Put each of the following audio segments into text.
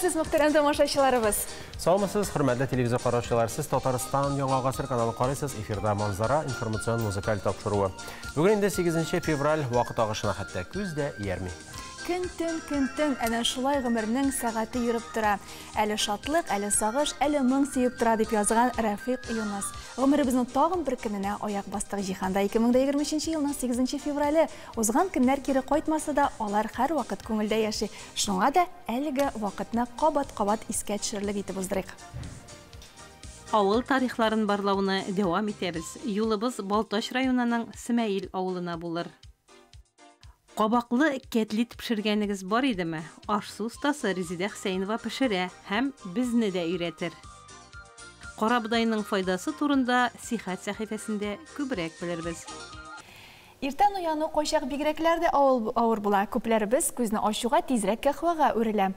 Исәнмесез, мөхтәрәм тамашачыларыбыз. Саумысыз, хөрмәтле телевизор караучылар. Сез Татарстан Яңа гасыр каналын карыйсыз. Эфирда Манзара информацион музыкаль тапшыруы. Бүген инде 8 февраль, вакыт агышына хәтта күз дә иярми. Көн-төн, көн-төн, әнә шулай гомернең сәгате йөреп тора. Әле шатлык, әле сагыш, әле моң сөеп тора дип язган Рәфыйк Юныс. Гомеребезнең тагын бер көненә аяк бастык. Җиһанда 2023 елның 8 феврале. Узган көннәр кире кайтмаса да, алар һәрвакыт күңелдә яши. Шуңа да әлеге вакытны кабат-кабат искә төшерерлек итеп уздырыйк. Авыл тарихларын барлауны дәвам итәбез. Юлыбыз Балтач районының Смәил авылына булыр. Кабаклы кәтлит пешергәнегез бар идеме? Аш-су остасы Резидә Хсәенова пешерә һәм безне дә өйрәтер. Карабодайның файдасы турында Сихәт сәхифәсендә күбрәк белербез. Иртән уяну кайчак бигрәкләр дә авыр була. Күпләребез күзне ачуга тизрәк кәхвәгә үрелә.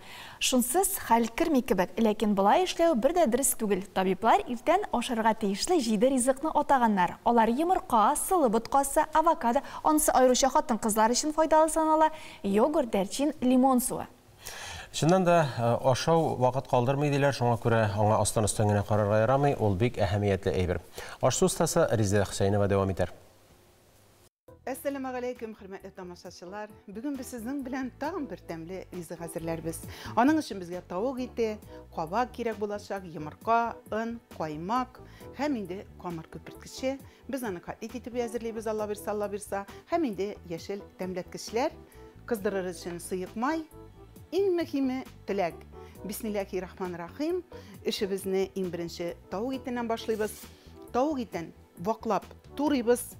Шунсыз хәл керми кебек. Ләкин болай эшләү бер дә дөрес түгел. Табиблар иртән ашарга тиешле 7 ризыкны атаганнар. Алар йомырка, сылы боткасы, авокадо, анысы аеруча хатын-кызлар өчен файдалы санала, йогурт, дәрчин, лимон суы. Чыннан да ашау вакыт калдырмый диләр, шуңа күрә аңа астан-өстән генә карарга ярамый, ул бик әһәмиятле әйбер. Аш-су остасы Резидә Хусәйнова дәвам итәр. Әссәламү галәйкүм, хөрмәтле тамашачылар. Бүген без сезнең белән тагын бер тәмле ризык әзерләрбез. Аның өчен безгә тавык ите, кабак кирәк булачак, йомырка, он, каймак һәм инде камыр күперткече. Без аны котлет итеп әзерлибез, Алла бирсә, Алла бирсә. Һәм инде яшел тәмләткечләр, кыздырыр өчен сыек май. Иң мөһиме теләк. Бисмиллахи-рахман-рахим. Эшебезне иң беренче тавык итеннән башлыйбыз. Тавык итен ваклап турыйбыз.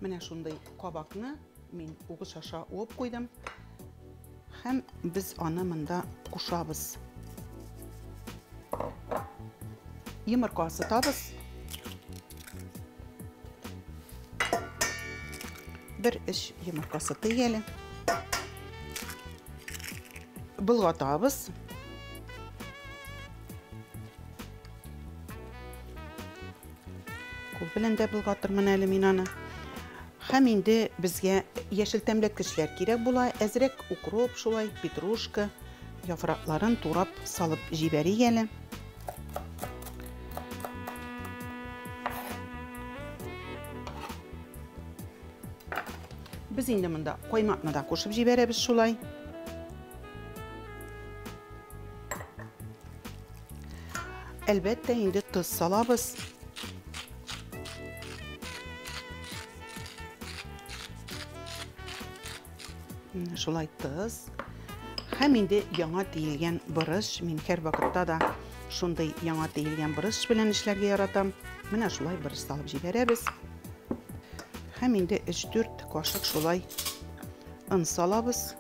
Менә шундый кабакны мин угыч аша уып куйдым. Һәм без аны монда кушабыз. Йомырка сытабыз. Бер өч йомырка сытыйк әле. Болгатабыз. Кул белән дә болгатырмын әле мин аны. Һәм инде безгә яшел тәмләткечләр кирәк була. Әзрәк укроп шулай, петрушка яфракларын турап салып җибәрик әле. Без инде монда каймакны да кушып җибәрәбез шулай. Әлбәттә, инде тоз салабыз. Менә шулай тоз. Һәм инде яңа тиелгән борыч. Мин һәр вакытта да шундый яңа тиелгән борыч белән эшләргә яратам. Менә шулай борыч салып җибәрәбез. Һәм инде өч-дүрт кашык шулай он салабыз.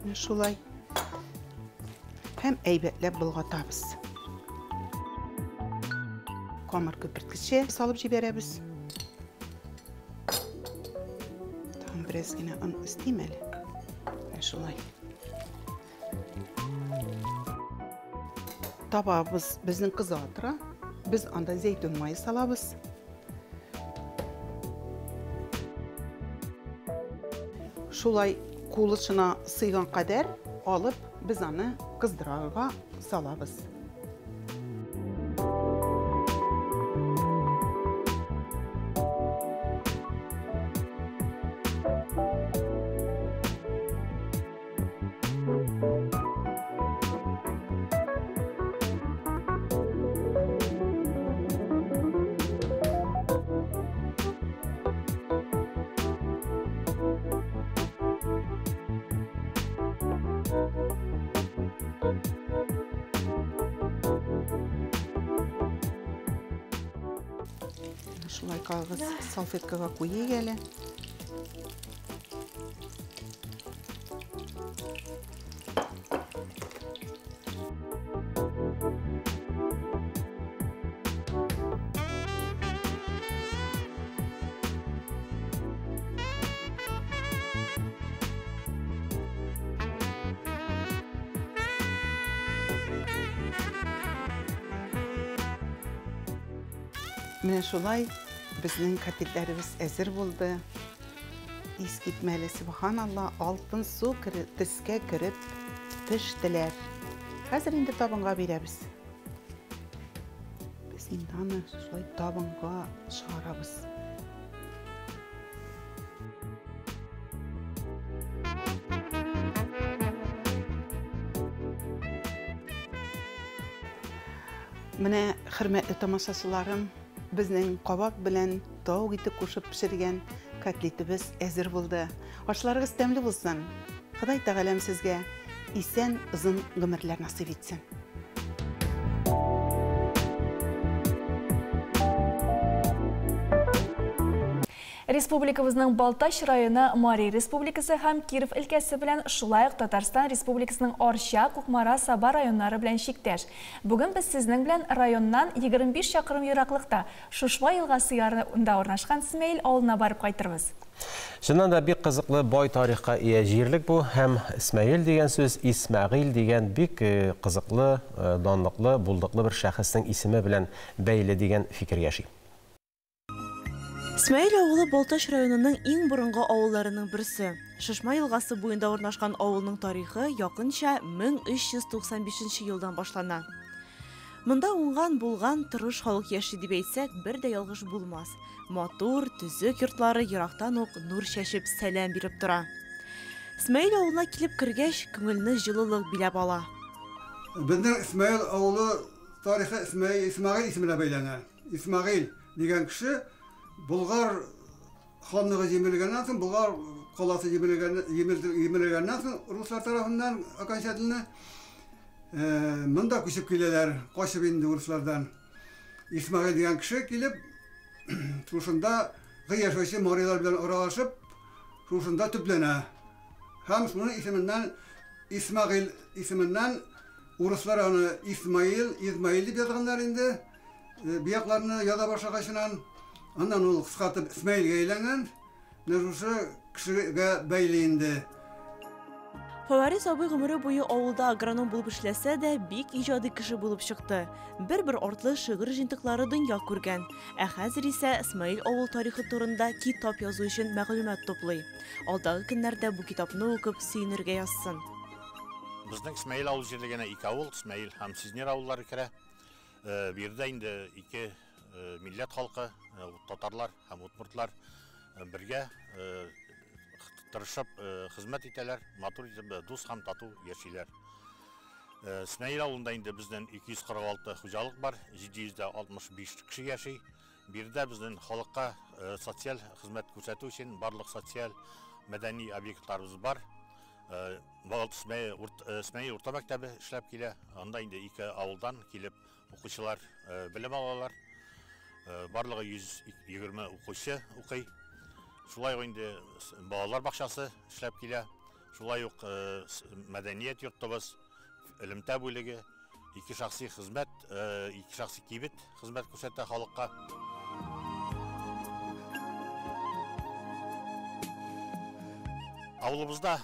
Менә шулай. Һәм әйбәтләп болгатабыз. Камыр күперткече салып җибәрәбез. Тагын бераз генә он өстим әле. Менә шулай. Табабыз безнең кыза тора. Без анда зәйтүн мае салабыз. Шулай кулышына сыйган кадәр алып, без аны кыздырырга салабыз. Шулай кагыз салфеткага куйыйк әле. Менә шулай безнең котлетләребез әзер булды. Искитмәле, субханалла, алтын су төскә кереп пештеләр. Хәзер инде табынга бирәбез. Без инде аны шулай табынга чыгарабыз. Менә, хөрмәтле тамашачыларым, безнең кабак белән тавык ите кушып пешергән котлетыбыз әзер булды. Ашларыгыз тәмле булсын. Ходай Тәгаләм сезгә исән озын гомерләр насыйп итсен. Республикабызның Балтач районы Мари Республикасы һәм Киров өлкәсе белән шулай ук Татарстан Республикасының Арча, Кукмара, Саба районнары белән чиктәш. Бүген без сезнең белән районнан 25 чакрым ераклыкта Шушма елгасы ярында урнашкан Смәел авылына барып кайтырбыз. Чыннан да бик кызыклы бай тарихка ия җирлек бу һәм Смәел дигән сүз Исмәгыйль дигән бик кызыклы, данлыклы, булдыклы бер шәхеснең исеме белән бәйле дигән фикер яши. Смәел авылы Балтач районының иң борынгы авылларының берсе. Шишма елгасы буенда урнашкан авылның тарихы якынча 1395 елдан башлана. Монда уңган, булган, тырыш халык яши дип әйтсәк, бер дә ялгыш булмас. Матур, төзек йортлары ерактан ук нур чәчеп сәлам биреп тора. Смәел авылына килеп кергәч, күңелне җылылык биләп ала. Безнең Смәел авылы тарихы Исмәгыйль исеменә бәйләнә. Исмәгыйль дигән кеше Болгар ханлыгы җимерелгәннән соң, Болгар каласы җимерелгәннән соң, руслар тарафыннан окончательно монда күчеп киләләр, качып инде руслардан. Исмәгыйль дигән кеше килеп, шушында яшәүче марилар белән аралашып, шушында төпләнә. Һәм шуның исеменнән, Исмәгыйль исеменнән урыслар аны Исмаил, Измаил дип язганнар инде. Биякларны яза башлагачынан. Аннан ул кыскартып Исмаилгә әйләнгән. Менә шушы кешегә бәйле инде. Фаварис абый гомере буе авылда агроном булып эшләсә дә, бик иҗади кеше булып чыкты. Бер-бер артлы шигырь җыентыклары дөнья күргән. Ә хәзер исә Исмаил авыл тарихы турында китап язу өчен мәгълүмат туплый. Алдагы көннәрдә бу китапны укып сөенергә язсын. Безнең Исмаил авыл җирлегенә ике авыл, Исмаил һәм Сизнер авыллары керә. Биредә инде ике милләт халкы, татарлар һәм удмуртлар бергә тырышып хезмәт итәләр, матур итеп дус һәм тату яшиләр. Смәел авылында инде безнең 246 хуҗалык бар, 765 кеше яши. Биредә безнең халыкка социаль хезмәт күрсәтү өчен барлык социаль мәдәни объектларыбыз бар. Смәел урта мәктәбе эшләп килә. Анда инде ике авылдан килеп укучылар белем алалар. Барлыгы 120 укучы укый. Шулай ук инде балалар бакчасы эшләп килә. Шулай ук мәдәният йортыбыз, элемтә бүлеге, ике шәхси хезмәт, ике шәхси кибет хезмәт күрсәтә халыкка. Авылыбызда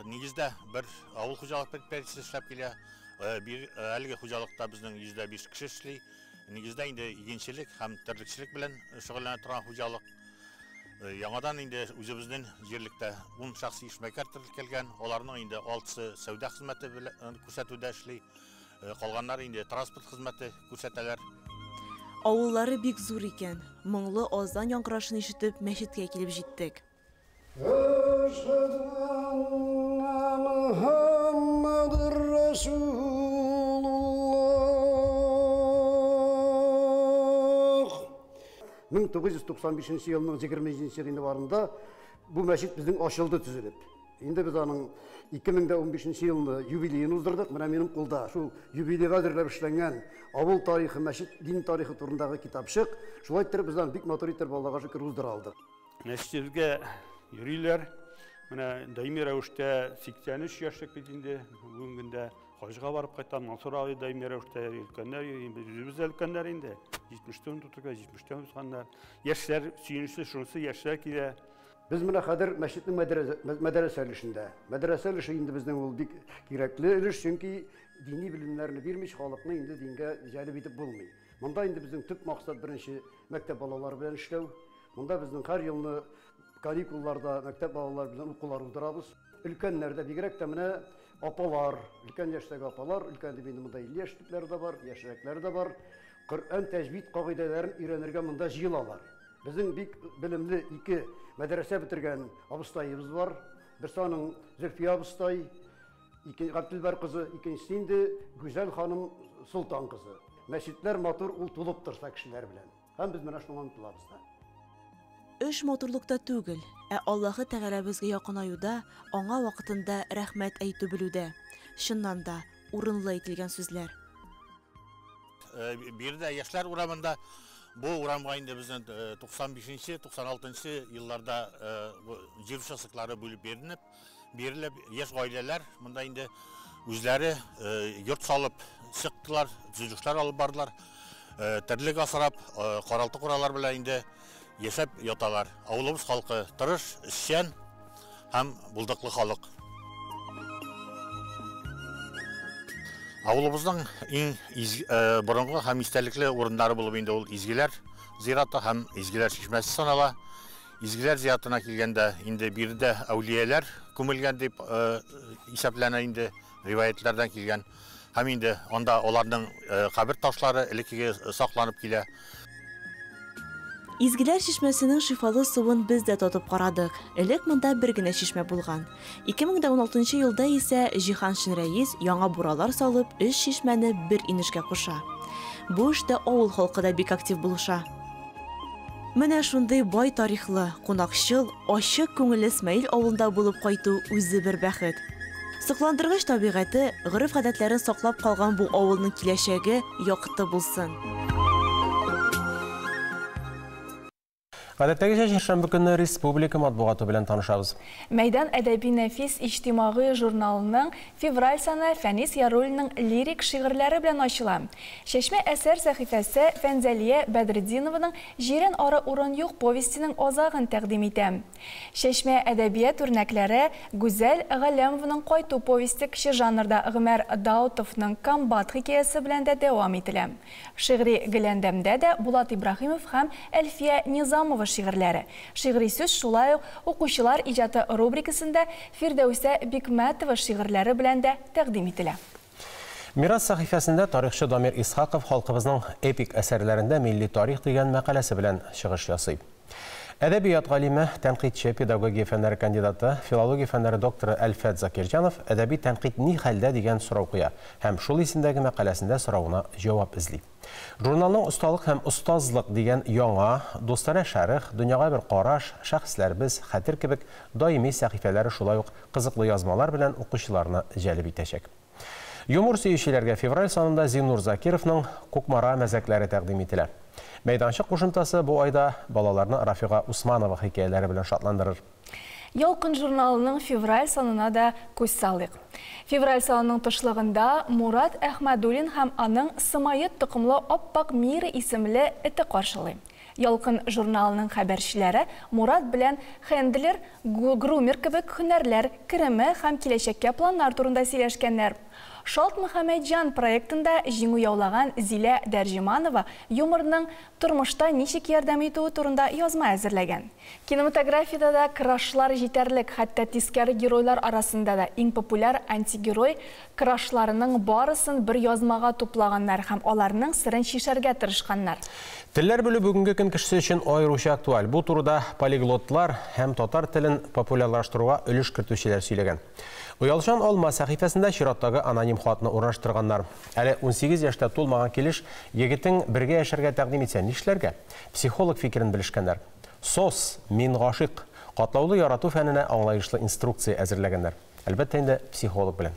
нигездә бер авыл хуҗалык предприятиесе эшләп килә. Әлеге хуҗалыкта безнең 105 кеше эшли. Нигездә инде игенчелек һәм терлекчелек белән шөгыльләнә торган хуҗалык. Яңадан инде үзебезнең җирлектә 10 шәхси эшмәкәр теркәлгән, аларның инде 6-сы сәүдә хезмәте күрсәтүдә эшли, калганнары инде транспорт хезмәте күрсәтәләр. Авыллары бик зур икән. Моңлы азан яңгырашын ишетеп мәчеткә килеп җиттек. Әшһәдү әннә Мөхәммәдер Рәсулуллаһ. 1995 елның 27 гыйнварында бу мәчет безнең ачылды төзелеп. Инде без аның 2015 елны юбилеен уздырдык. Менә минем кулда шул юбилейга әзерләп эшләнгән авыл тарихы, мәчет, дин тарихы турындагы китапчык. Шулай итеп без аны бик матур итеп Аллага шөкер уздыра алдык. Мәчетебезгә йөриләр. Менә даими рәвештә 83 яшьлек бит инде. Бүгенге көндә хаҗга барып кайтам. Мансур абый даими рәвештә өлкәннәр йөри. Без үзебез дә өлкәннәр инде. 70-тән тутырга, 70-тән узганнар. Яшьләр сөенечле, шунысы яшьләр килә. Без менә хәзер мәчетнең мәдрәсә өлешендә. Мәдрәсә өлеше инде безнең ул бик кирәкле өлеш, чөнки дини белемнәрне бирмич халыкны инде дингә җәлеп итеп булмый. Монда инде безнең төп максат беренче мәктәп балалары белән эшләү. Монда безнең һәр елны каникулларда мәктәп балалары белән укулар уздырабыз. Өлкәннәр дә бигрәк тә менә апалар, өлкән яшьтәге апалар, өлкән дип инде монда 50 яшьлекләр дә бар, яшьрәкләр дә бар. Коръән тәҗвид кагыйдәләрен өйрәнергә монда җыелалар. Безнең бик белемле ике мәдрәсә бетергән абыстаебыз бар. Берсе аның Зөлфия абыстай, ике Габделбәр кызы, икенчесе инде Гүзәл ханым Солтан кызы. Мәчетләр матур, ул тулып торса кешеләр белән. Һәм без менә шуңа омтылабыз да. Эш матурлыкта түгел, ә Аллаһы Тәгаләбезгә якынаюда, аңа вакытында рәхмәт әйтү белүдә. Чыннан да, урынлы әйтелгән сүзләр. Биредә яшьләр урамында бу урамга инде безнең 95-нче, 96-нчы елларда җир участоклары бүлеп бирелеп, бирелеп, яшь гаиләләр монда инде үзләре йорт салып чыктылар, төзелешләр алып бардылар, терлек асрап, каралты-куралар белән инде яшәп яталар. Авылыбыз халкы тырыш, эшчән һәм булдыклы халык. Авылыбызның иң борынгы һәм истәлекле урыннары булып инде ул Изгеләр зираты һәм Изгеләр чишмәсе санала. Изгеләр зиратына килгәндә инде биредә әүлияләр күмелгән дип исәпләнә инде риваятләрдән килгән. Һәм инде анда аларның кабер ташлары элеккеге сакланып килә. Изгеләр чишмәсенең шифалы суын без дә татып карадык. Элек монда бер генә чишмә булган. 2016 елда исә Җиһаншин рәис яңа буралар салып, өч чишмәне бер инешкә куша. Бу эштә авыл халкы да бик актив булыша. Менә шундый бай тарихлы, кунакчыл, ачык күңелле Смәил авылында булып кайту үзе бер бәхет. Сокландыргыч табигате, гореф-гадәтләрен саклап калган бу авылның киләчәге якты булсын. Гадәттәгечә чәршәмбе көнне республика матбугаты белән танышабыз. Мәйдан әдәби нәфис иҗтимагый журналының февраль саны Фәнис Яруллинның лирик шигырьләре белән ачыла. Чәчмә әсәр сәхифәсе Фәнзәлия Бәдретдинованың Җирән ары урын юк повестенең азагын тәкъдим итә. Чәчмә әдәбият үрнәкләре Гүзәл Галләмованың Кайту повесте кече жанрда Гомәр Даутовның Комбат хикәясе белән дә дәвам ителә. Шигъри Гөләндәмдә дә Булат Ибраһимов һәм Әлфия Низамова шигырьләре. Шигъри сүз шулай ук Укучылар иҗаты рубрикасында Фирдәүсә Бикмәтова шигырьләре белән дә тәкъдим ителә. Мирас сәхифәсендә тарихчы Дамир Исхаков халкыбызның эпик әсәрләрендә милли тарих дигән мәкаләсе белән чыгыш ясый. Әдәбият галиме, тәнкыйтьче, педагогия фәннәре кандидаты, филология фәннәре докторы Әлфәт Закирҗанов әдәби тәнкыйть ни хәлдә дигән сорау куя һәм шул исемдәге мәкаләсендә соравына җавап эзли. Журналның Осталык һәм остазлык дигән яңа, дустанә шәрех, дөньяга бер караш, шәхесләребез, хәтер кебек даими сәхифәләре шулай ук кызыклы язмалар белән укучыларны җәлеп итәчәк. Юмор сөючеләргә февраль санында Зиннур Закировның Кукмара мәзәкләре тәкъдим ителә. Мәйданчык кушымтасы бу айда балаларны Рафига Усманова хикәяләре белән шатландырыр. Ялкын журналының февраль санына да күз салыйк. Февраль санының тышлыгында Мурат Әхмәдуллин һәм аның Сымаед токымлы Аппак Мира исемле эте каршылый. Ялкын журналының хәбәрчеләре Мурат белән хендлер, грумер кебек һөнәрләр, кереме һәм киләчәккә планнар турында сөйләшкәннәр. Шалт Мөхәммәтҗан проектында җиңү яулаган Зилә Дәрҗеманова юморның тормышта ничек ярдәм итүе турында язма әзерләгән. Кинематографиядә дә крашлар җитәрлек, хәтта тискәре геройлар арасында да иң популяр антигерой крашларының барысын бер язмага туплаганнар һәм аларның серен чишәргә тырышканнар. Телләр белү бүгенге көн кешесе өчен аеруча актуаль. Бу турыда полиглотлар һәм татар телен популярлаштыруга өлеш кертүчеләр сөйләгән. Оялчан алма сәхифәсендә чираттагы аноним хатны урнаштырганнар. Әле 18 яшьтә тулмаган килеш егетең бергә яшәргә тәкъдим итсә нишләргә? Психолог фикерен белешкәннәр. Сос, мин гашыйк. Катлаулы ярату фәненә аңлаешлы инструкция әзерләгәннәр. Әлбәттә инде психолог белән.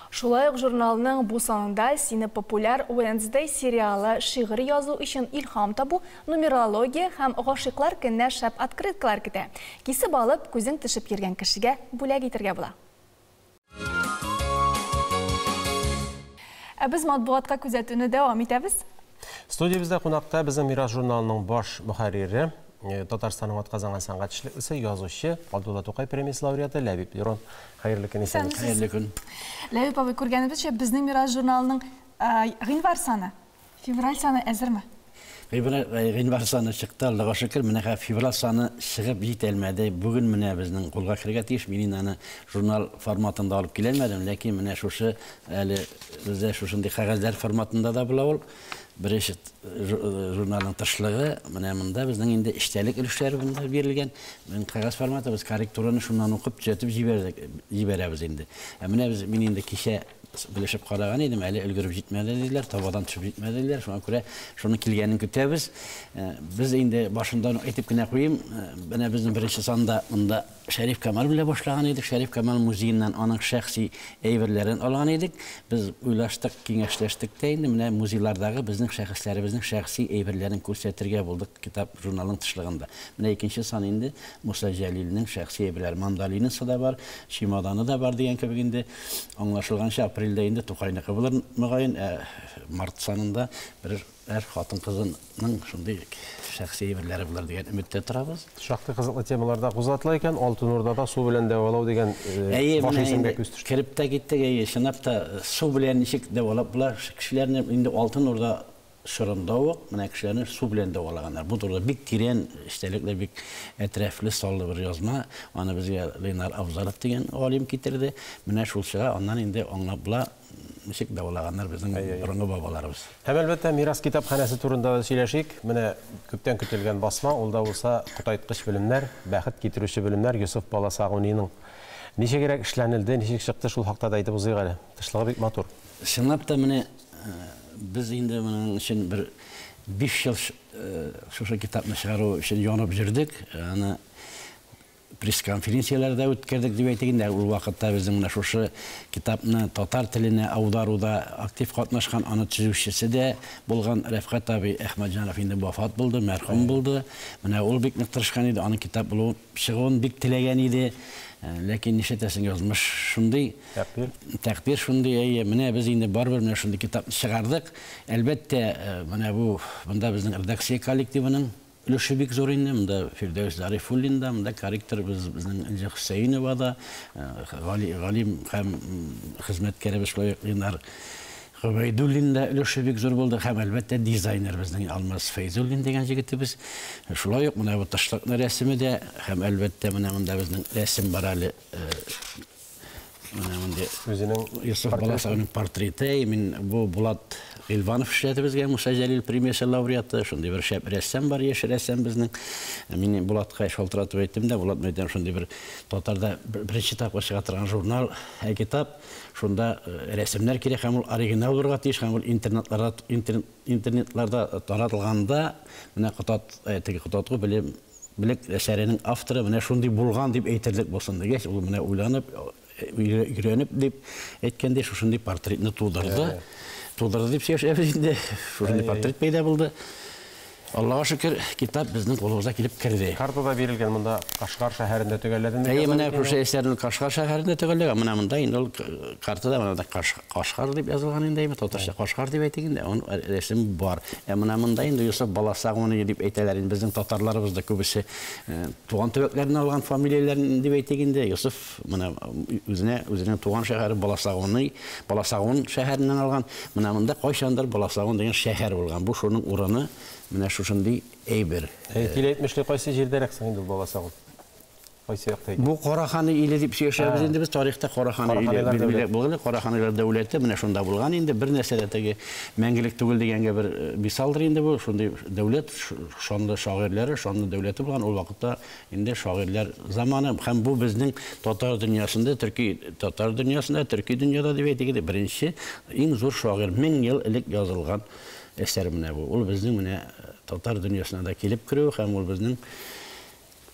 Шулай ук журналның бу санында сине популяр Wednesday сериалы шигырь язу өчен илһам табу, нумерология һәм гашыйклар көненә шәп открыткалар көтә. Кисеп алып, күзең төшеп йөргән кешегә бүләк итәргә була. Ә без матбугатка күзәтүне дәвам итәбез. Студиябездә кунакта безнең Мирас журналының баш мөхәррире Татарстанның атказанган сәнгать эшлеклесе, язучы, Габдулла Тукай премиясе лауреаты Ләбиб Лерон. Хәерле көн, исәнмесез. Хәерле көн. Ләбиб абый, күргәнебезчә, Безнең мирас журналының гыйнвар саны, февраль саны әзерме? Гыйнвар саны чыкты, Аллага шөкер. Менә хәзер февраль саны чыгып җитәлмәде. Бүген менә безнең кулга керергә тиеш. Мин инде аны журнал форматында алып киләлмәдем, ләкин менә шушы әле бездә шушындый кәгазьләр форматында да була ул. Беренче журналның тышлыгы, менә монда безнең инде эчтәлек өлешләре монда бирелгән. Менә кәгазь форматы, без корректураны шуннан укып төзәтеп җибәрдек, җибәрәбез инде. Ә менә без, мин инде кичә белешеп караган идем, әле өлгереп җитмәде диделәр, табадан төшеп җитмәде диделәр. Шуңа күрә шуның килгәнен көтәбез. Без инде башыннан ук әйтеп кенә куйыйм, менә безнең беренче санда монда Шәриф Камал белән башлаган идек. Шәриф Камал музееннан аның шәхси әйберләрен алган идек. Без уйлаштык, киңәшләштек тә инде, менә музейлардагы безнең шәхесләребезнең шәхси әйберләрен күрсәтергә булдык китап, журналның тышлыгында. Менә икенче сан инде Муса Җәлилнең шәхси әйберләре. Мандолинасы да бар, чемоданы да бар дигән кебек инде. Аңлашылганча, апрельдә инде Тукайныкы булыр, мөгаен, ә март санында берәр Һәр хатын-кызының шундый шәхси әйберләре булыр дигән өметтә торабыз. Шактый кызыклы темалар да кузгатыла икән. Алтын Урдада су белән дәвалау дигән Әйе, баш менә исемгә инде күз төште. Кереп тә киттек, әйе, чынлап та су белән ничек дәвалап була кешеләрне, инде Алтын Урда чорында ук менә кешеләрне су белән дәвалаганнар. Бу турыда бик тирән эчтәлекле, бик әтрәфле, саллы бер язма. Аны безгә Ленар Авзалов дигән галим китерде. Менә шул чыга, аннан инде аңлап була, ничек дәвалаганнар безнең борынгы бабаларыбыз. Һәм, әлбәттә, Мирас китапханәсе турында да сөйләшик. Менә күптән көтелгән басма, ул да булса Котайткыч белемнәр, бәхет китерүче белемнәр Йосыф Баласагуниның. Ничегрәк эшләнелде, ничек чыкты, шул хакта да әйтеп узыйк әле. Тышлыгы бик матур. Чынлап та, менә без инде моның өчен бер 5 ел шушы китапны чыгару өчен янып йөрдек. Аны пресс-конференцияләр дә үткәрдек дип әйтик инде. Ул вакытта безнең менә шушы китапны татар теленә аударуда актив катнашкан, аны төзүчесе дә булган Рәфкать абый Әхмәтҗанов инде вафат булды, мәрхүм булды. Менә ул бик нык тырышкан иде, аның китап булуын, чыгуын бик теләгән иде. Ләкин нишләтәсең, язмыш шундый. Тәкъдир. Тәкъдир шундый, әйе. Менә без инде барыбер менә шундый китапны чыгардык. Әлбәттә, менә бу монда безнең редакция коллективының Өлеше бик зур инде, монда Фирдәүс Зарифуллин да, монда корректорыбыз безнең Энҗе Хөсәенова да, галим һәм хезмәткәребез шулай ук Ленар Гобәйдуллин да өлеше бик зур булды һәм, әлбәттә, дизайнер безнең Алмаз Фәйзуллин дигән җегетебез. Шулай ук менә бу тышлыкны рәсеме дә һәм, әлбәттә, менә монда безнең рәсем бар әле. Менә мондый үзенең Йосыф Баласагының портреты. Мин бу Булат Гыйльванов эшләде безгә, Муса Җәлил премиясе лауреаты. Шундый бер шәп рәссам бар, яшь рәссам безнең. Мин Булатка шалтыратып әйттем дә, Булат, мин әйтәм, шундый бер татарда беренче тапкыр чыга торган журнал, ә китап, шунда рәсемнәр кирәк һәм ул оригинал булырга тиеш һәм ул интернетларда интернетларда таратылганда, менә котат, теге котатку белем Белек әсәренең авторы менә шундый булган дип әйтерлек булсын дигәч, ул менә уйланып, өйрәнеп дип әйткәндәй, шушындый портретны тудырды. Тудырды дип сөйләшәбез инде. Шушындый портрет пәйда булды. Аллага шөкер, китап безнең кулыбызга килеп керде. Картада бирелгән монда Кашгар шәһәрендә төгәлләдем дип Әйе, менә шушы әсәрне Кашгар шәһәрендә төгәлләгән. Менә монда инде ул картада менә Кашгар дип язылган инде, әйме, татарча Кашгар дип әйтик инде, аның рәсеме бар. Ә менә монда инде Йосыф Баласагуни дип әйтәләр инде, безнең татарларыбыз да күбесе туган төбәкләреннән алган фамилияләрен дип әйтик инде. Йосыф менә үзенә, үзенең туган шәһәре Баласагуни, Баласагун шәһәреннән алган. Менә монда кайчандыр Баласагун дигән шәһәр булган. Бу шуның урыны, менә шушындый әйбер. Килә әйтмешли, кайсы җирдәрәк соң инде ул Баласагун? Кайсы якта икән? Бу Караханы иле дип сөйләшәбез инде без, тарихта Караханы иле билгеле булган, Караханилар дәүләте менә шунда булган инде. Бер нәрсә дә теге мәңгелек түгел дигәнгә бер мисалдыр инде бу. Шундый дәүләт, шанлы шагыйрьләре, шанлы дәүләте булган. Ул вакытта инде шагыйрьләр заманы һәм бу безнең татар дөньясында, төрки татар дөньясында, төрки дөньяда дип әйтик инде, беренче иң зур шагыйрь, 1000 ел элек язылган әсәр менә бу. Ул безнең менә татар дөньясына да килеп керү һәм ул безнең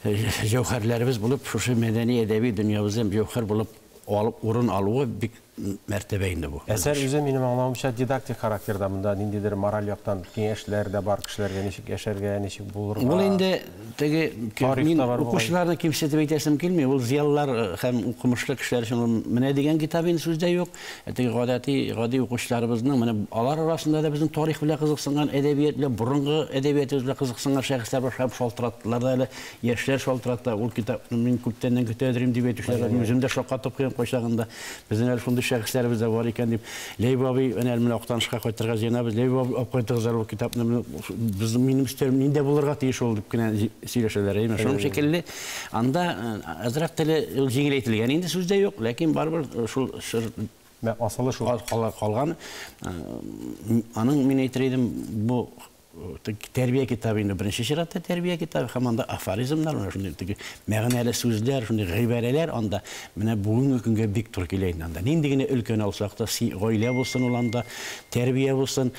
җәүһәрләребез булып, шушы мәдәни әдәби дөньябызда җәүһәр булып алып урын алуы бик мәртәбә инде бу. Әсәр үзе, минем аңлавымча, дидактик характерда, монда ниндидер мораль яктан киңәшләр дә бар, кешеләргә ничек яшәргә, ничек булырга. Ул инде теге мин укучыларны кимсетеп әйтәсем килми, ул зыялылар һәм укымышлы кешеләр өчен ул менә дигән китап инде, сүз дә юк. Теге гадәти, гади укучыларыбызның, менә алар арасында да безнең тарих белән кызыксынган, әдәбият белән, борынгы әдәбиятыбыз белән кызыксынган шәхесләр бар, һәм шалтыраттылар да әле, яшьләр шалтыратты, ул китапны мин күптәннән көтә идем дип әйтүчеләр, мин үзем дә шаккатып куям кайчагында. Безнең әле шундый шәхесләребез дә бар икән дип. Ләйб абый, әнә менә Актанышка кайтырга җыенабыз. Ләйб абый, алып кайтыгыз әле ул китапны. Безнең минем өстәлем нинди булырга тиеш ул дип кенә сөйләшәләр. Әйме, шуның шикелле анда әзрәк теле җиңеләйтелгән инде, сүз дә юк, ләкин барыбер шул асылы шул калган. Аның мин әйтер идем, бу тәрбия китабы инде, беренче чиратта тәрбия китабы, һәм анда афоризмнар, менә шундый теге мәгънәле сүзләр, шундый гыйбарәләр анда менә бүгенге көнгә бик туры килә инде анда. Нинди генә өлкәне алсак та, гаилә булсын ул анда, тәрбия булсын,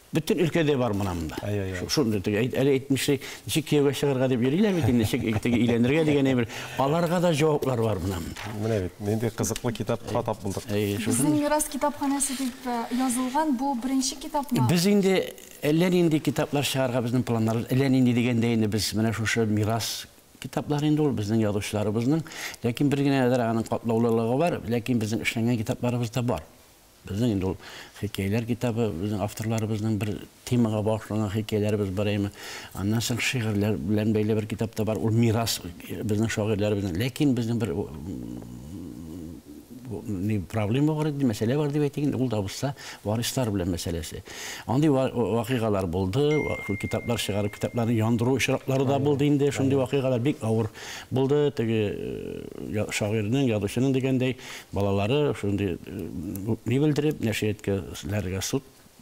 бөтен өлкәдә бар менә монда. Шундый теге әле әйтмешли, ничек кияүгә чыгарга дип йөриләр бит инде, ничек теге өйләнергә дигән әйбер. Аларга да җаваплар бар менә монда. Менә бит, нинди кызыклы китапка тап булдык. Безнең мирас китапханәсе дип язылган бу беренче китапмы? Без инде әллә нинди китаплар чыгарга безнең планнарыбыз, әллә нинди дигәндә инде без менә шушы мирас китаплар инде ул безнең язучыларыбызның, ләкин бер генә дә аның катлаулылыгы бар, ләкин безнең эшләнгән китапларыбыз да бар. Безнең инде ул хикәяләр китабы, безнең авторларыбызның бер темага багышланган хикәяләребез бар әйме. Аннан соң шигырьләр белән бәйле бер китап та бар. Ул мирас безнең шагыйрьләребезнең. Ләкин безнең бер ни проблема бар иде, мәсьәлә бар дип әйтик инде, ул да булса варислар белән мәсьәләсе. Андый вакыйгалар булды, шул китаплар чыгарып, китапларны яндыру очраклары да булды инде. Шундый вакыйгалар бик авыр булды. Теге шагыйрьнең, язучының дигәндәй балалары шундый ни белдереп, нәшрияткә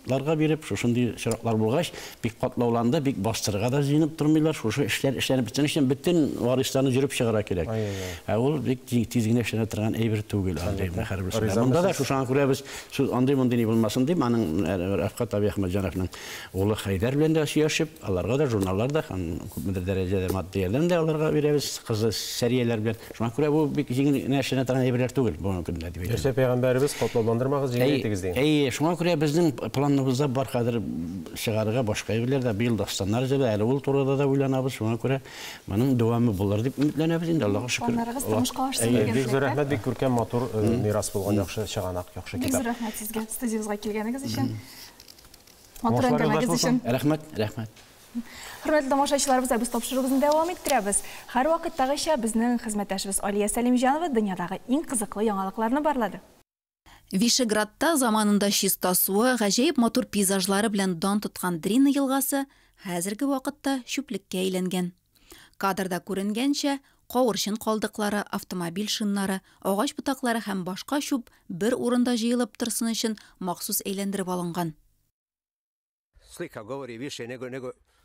судларга биреп, шушындый очраклар булгач, бик катлауланды, бик бастырырга да җыенып тормыйлар. Шушы эшләр эшләнеп бетсен өчен бөтен варисларны йөреп чыгарга кирәк. Ә ул бик тиз генә эшләнә торган әйбер түгел. Андый һәрберсе. Монда да шушаңа күрә без сүз андый мондый ни булмасын дип, аның Рәфкать абый Әхмәтҗановның улы Хәйдәр белән дә сөйләшеп, аларга да журналлар да һәм күпмедер дәрәҗәдә матди ярдәм дә аларга бирәбез, кызы Сәрияләр белән. Шуңа күрә бу бик җиңел генә эшләнә торган әйберләр түгел бүгенге көндә дип әйтәм. Нәрсә пәйгамбәребез катлауландырмагыз, җиңел итегез дигән. Әйе, шуңа күрә безнең планыбызда бар хәзер чыгарырга башка әйберләр дә, быел дастаннар җырлы, әле ул турыда да уйланабыз. Шуңа күрә моның дәвамы булыр дип өметләнәбез инде, Аллага шөкер. Планнарыгыз тормышка ашсын дигән Бик зур рәхмәт, бик күркәм, матур мирас булган, яхшы чыганак, яхшы Бик китап. зур рәхмәт сезгә студиябезгә килгәнегез өчен. Матур әңгәмәгез өчен. Рәхмәт, рәхмәт. Хөрмәтле тамашачыларыбыз, без тапшыруыбызны дәвам иттерәбез. Һәр вакыттагыча безнең хезмәттәшебез Алия Сәлимҗанова дөньядагы иң кызыклы яңалыкларны барлады. Вишеградта заманында чиста суы, гаҗәеп матур пейзажлары белән дан тоткан Дрина елгасы хәзерге вакытта чүплеккә әйләнгән. Кадрда күренгәнчә, кавырчын калдыклары, автомобиль шиннары, агач ботаклары һәм башка чүп бер урында җыелып торсын өчен махсус әйләндереп алынган.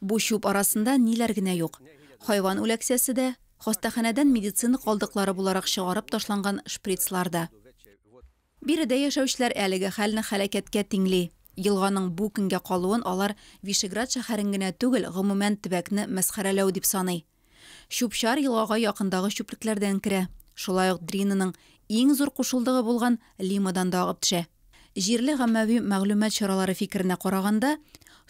Бу чүп арасында ниләр генә юк. Хайван үләксәсе дә, хастаханәдән медицина калдыклары буларак чыгарып ташланган шприцлар да. Биредә яшәүчеләр әлеге хәлне хәләкәткә тиңли. Елганың бу көнгә калуын алар Вишеград шәһәрен генә түгел, гомумән төбәкне мәсхәрәләү дип саный. Чүп-чар елгага якындагы чүплекләрдән керә. Шулай ук Дринаның иң зур кушылдыгы булган Лимадан да агып төшә. Җирле гаммәви мәгълүмат чаралары фикеренә караганда,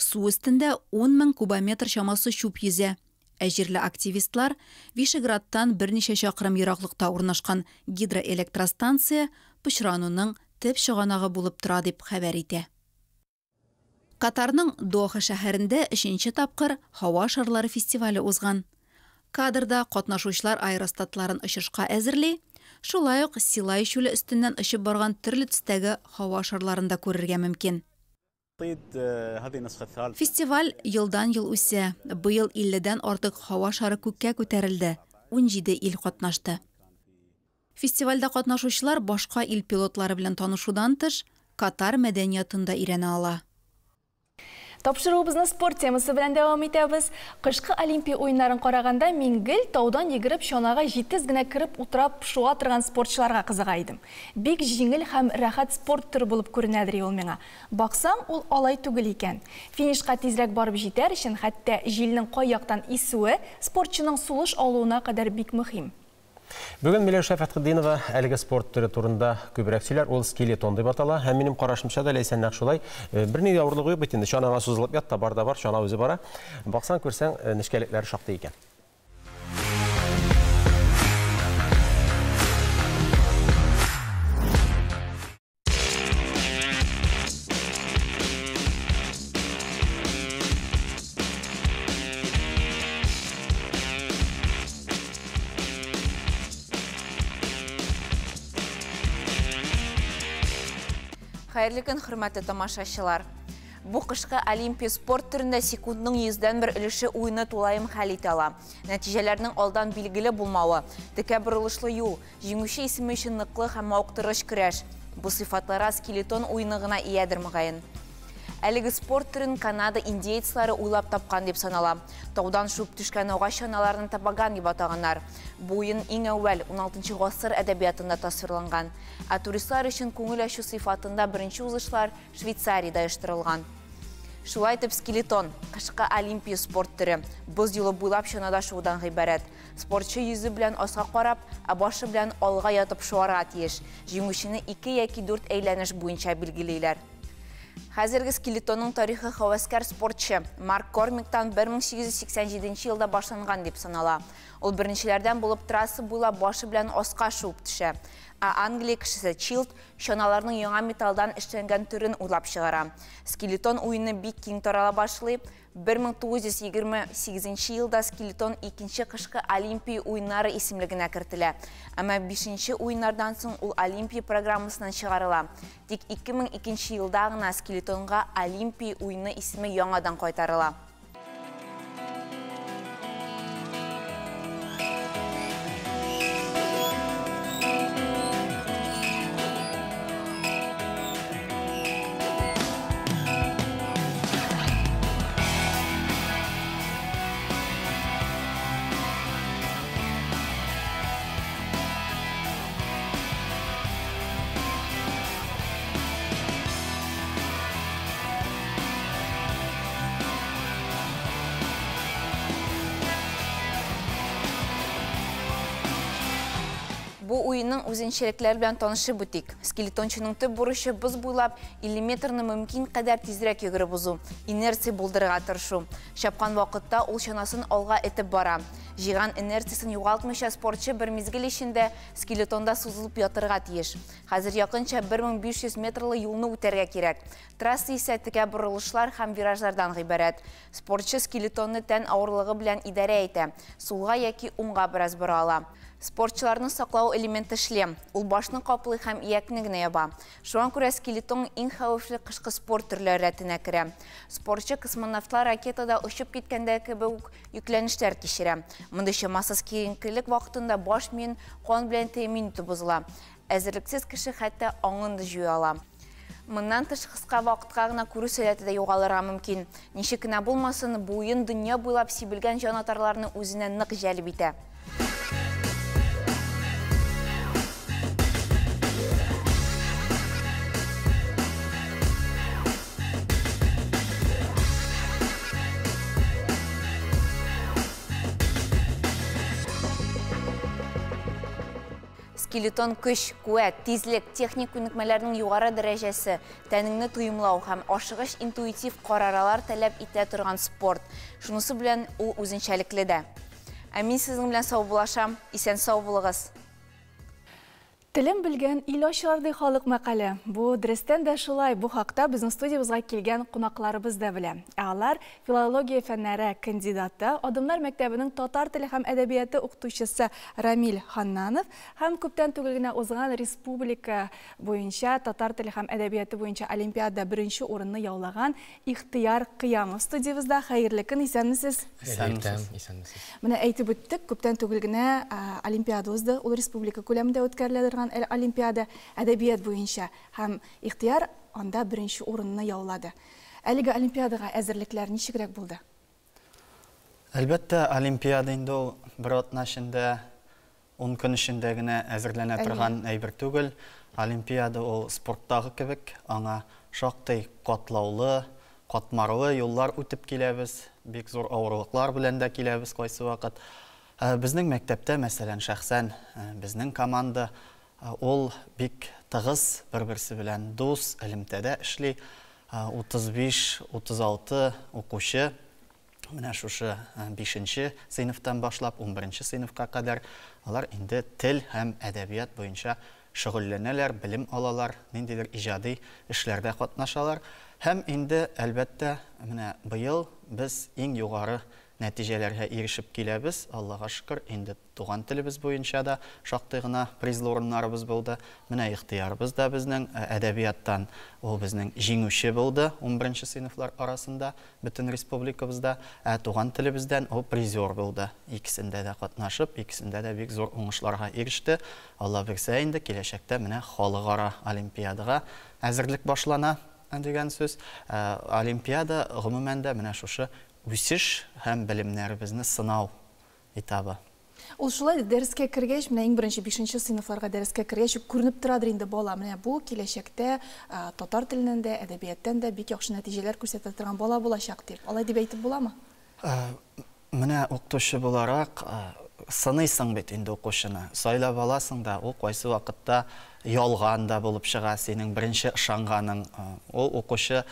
су өстендә 10 мең кубометр чамасы чүп йөзә. Ә җирле активистлар Вишеградтан берничә чакрым ераклыкта урнашкан гидроэлектростанция пычрануның төп чыганагы булып тора дип хәбәр итә. Катарның Доха шәһәрендә 3нче тапкыр һава шарлары фестивале узган. Кадрда катнашучылар аэростатларын очышка әзерли, шулай ук Силай чүле өстеннән очып барган төрле төстәге һава шарларын да күрергә мөмкин. Фестиваль елдан-ел үсә. Быел 50-дән артык һава шары күккә күтәрелде. 17 ил катнашты. Фестивальдә катнашучылар башка ил пилотлары белән танышудан тыш, Катар мәдәниятын да өйрәнә ала. Тапшыруыбызны спорт темасы белән дәвам итәбез. Кышкы Олимпия уеннарын караганда мин гел таудан йөгереп чанага җитез генә кереп утырап шуа торган спортчыларга кызыга идем. Бик җиңел һәм рәхәт спорт төре булып күренәдер ул миңа. Баксаң, ул алай түгел икән. Финишка тизрәк барып җитәр өчен хәтта җилнең кай яктан исүе спортчының сулыш алуына кадәр бик мөһим. Бүген Миләүшә Фәтхетдинова әлеге спорт төре турында күбрәк сөйләр. Ул скелетон дип атала. Һәм минем карашымча да Ләйсән нәкъ шулай. Берни авырлыгы юк бит инде. Чанага сузылып ят та бар да бар, чана үзе бара. Баксаң, күрсәң, нечкәлекләре шактый икән. Хәерле көн, хөрмәтле тамашачылар. Бу кышкы Олимпия спорт төрендә секундның йөздән бер өлеше уйны тулаем хәл итә ала. Нәтиҗәләрнең алдан билгеле булмавы, текә борылышлы юл, җиңүче исеме өчен ныклы һәм мавыктыргыч көрәш. Бу сыйфатларга скелетон уены гына иядер, мөгаен. Әлеге спорт төрен Канада индеецлары уйлап тапкан дип санала. Таудан шуып төшкән агач чаналарны тобогган дип атаганнар. Бу уен иң әүвәл 16 гасыр әдәбиятында тасвирланган. Ә туристлар өчен күңел ачу сыйфатында беренче узышлар Швейцариядә оештырылган. Шулай итеп, скелетон кышкы Олимпия спорт төре. Боз юлы буйлап чанада шуудан гыйбарәт. Спортчы йөзе белән аска карап, ә башы белән алга ятып шуарга тиеш. Җиңүчене 2 яки 4 әйләнеш буенча билгелиләр. Хәзерге скелетонның тарихы һәвәскәр спортчы Марк Кормиктан 1887 елда башланган дип санала. Ул беренчеләрдән булып трасса буйлап башы белән аска шуып төшә. Ә Англия кешесе Чилд чаналарның яңа металлдан эшләнгән төрен уйлап чыгара. Скелетон уены бик киң тарала башлый. 1928 елда скелетон икенче кышкы Олимпия уеннары исемлегенә кертелә. Әмма бишенче уеннардан соң ул Олимпия программасыннан чыгарыла. Тик 2002 елда гына скелетонга Олимпия уены исеме яңадан кайтарыла. Бу уенның үзенчәлекләре белән танышып үтик. Скелетончының төп бурычы боз буйлап 50 метрны мөмкин кадәр тизрәк йөгереп узу, инерция булдырырга тырышу. Чапкан вакытта ул чанасын алга этеп бара. Җыйган инерциясен югалтмыйча спортчы бер мизгел эчендә скелетонда сузылып ятырга тиеш. Хәзер якынча 1500 метрлы юлны үтәргә кирәк. Трасса исә текә борылышлар һәм виражлардан гыйбарәт. Спортчы скелетонны тән авырлыгы белән идарә итә. Сулга яки уңга бераз бора ала. Спортчыларны саклау элементы шлем. Ул башны каплый һәм иякне генә яба. Шуңа күрә скелетон иң хәвефле кышкы спорт төрләре рәтенә керә. Спортчы космонавтлар ракетада очып киткәндә кебек үк йөкләнешләр кичерә. Мондый чамасыз киеренкелек вакытында баш миен кан белән тәэмин итү бозыла. Әзерлексез кеше хәтта аңын да җуя ала. Моннан тыш кыска вакытка гына күрү сәләте дә югалырга мөмкин. Ничек кенә булмасын, бу уен дөнья буйлап сибелгән җанатарларны үзенә нык җәлеп итә. Скелетон көч, куәт, тизлек, техник күнекмәләрнең югары дәрәҗәсе, тәнеңне тоемлау һәм ашыгыч интуитив караралар таләп итә торган спорт. Шунысы белән ул үзенчәлекле дә. Ә мин сезнең белән саубуллашам. Исән сау булыгыз. Телем белгән ил ачылар ди халык мәкале. Бу дөрестән дә шулай. Бу хакта безнең студиябызга килгән кунакларыбыз да белә. Ә алар филология фәннәре кандидаты, Адымнар мәктәбенең татар теле һәм әдәбияты укытучысы Рамил Ханнанов һәм күптән түгел генә узган республика буенча татар теле һәм әдәбияты буенча олимпиада беренче урынны яулаган Ихтыяр Кыямов студиябызда. Хәерле көн, исәнмесез? Хәерле исәнмесез. Менә әйтеп үттек, күптән түгел генә олимпиада узды. Ул республика күләмендә үткәрелә торган олимпиада әдәбият буенча һәм Ихтыяр анда беренче урынны яулады. Әлеге олимпиадага әзерлекләр ничегрәк булды? Әлбәттә, олимпиада инде ул бер атна эчендә, 10 көн эчендә генә әзерләнә торган әйбер түгел. Олимпиада ул спорттагы кебек, аңа шактый катлаулы, катмарлы юллар үтеп киләбез, бик зур авырлыклар белән дә киләбез кайсы вакыт. Безнең мәктәптә, мәсәлән, шәхсән безнең команда, ул бик тыгыз, бер-берсе белән дус, элемтәдә эшли. 35-36 укучы менә шушы бишенче сыйныфтан башлап унберенче сыйныфка кадәр алар инде тел һәм әдәбият буенча шөгыльләнәләр, белем алалар, ниндидер иҗади эшләрдә катнашалар. Һәм инде, әлбәттә, менә быел без иң югары нәтиҗәләргә ирешеп киләбез, Аллага шөкер, инде туган телебез буенча да шактый гына призлы урыннарыбыз булды. Менә Ихтыярыбыз да безнең әдәбияттан ул безнең җиңүче булды унберенче сыйныфлар арасында бөтен республикабызда, ә туган телебездән ул призер булды. Икесендә дә катнашып, икесендә дә бик зур уңышларга иреште. Алла бирсә инде, киләчәктә менә халыкара олимпиадага әзерлек башлана дигән сүз. Олимпиада, гомумән дә, менә шушы үсеш һәм белемнәребезне сынау этабы. Ул шулай дәрескә кергәч, менә иң беренче бишенче сыйныфларга дәрескә кергәч үк күренеп торадыр инде бала, менә бу киләчәктә татар теленнән дә, әдәбияттан да бик яхшы нәтиҗәләр күрсәтә торган бала булачак дип. Алай дип әйтеп буламы? Менә укытучы буларак сыныйсың бит инде укучыны. Сайлап аласың да, ул кайсы вакытта ялган да булып чыга, синең беренче ышанганың. Ул укучы,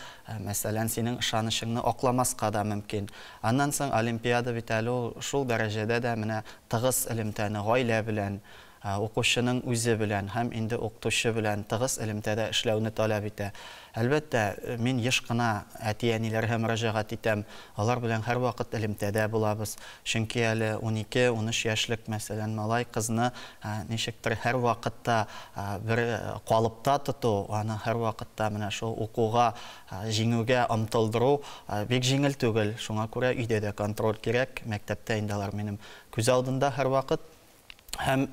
мәсәлән, синең ышанычыңны акламаска да мөмкин. Аннан соң олимпиада бит әле ул шул дәрәҗәдә дә менә тыгыз элемтәне гаилә белән, укучының үзе белән һәм инде укытучы белән тыгыз элемтәдә эшләүне таләп итә. Әлбәттә, мин еш кына әти-әниләргә мөрәҗәгать итәм, алар белән һәрвакыт элемтәдә булабыз. Чөнки әле унике, унөч яшьлек, мәсәлән, малай-кызны ничектер һәрвакытта бер калыпта тоту, аны һәрвакытта менә шул укуга, җиңүгә омтылдыру бик җиңел түгел. Шуңа күрә өйдә дә контроль кирәк, мәктәптә инде алар минем күз алдында һәрвакыт. Һәм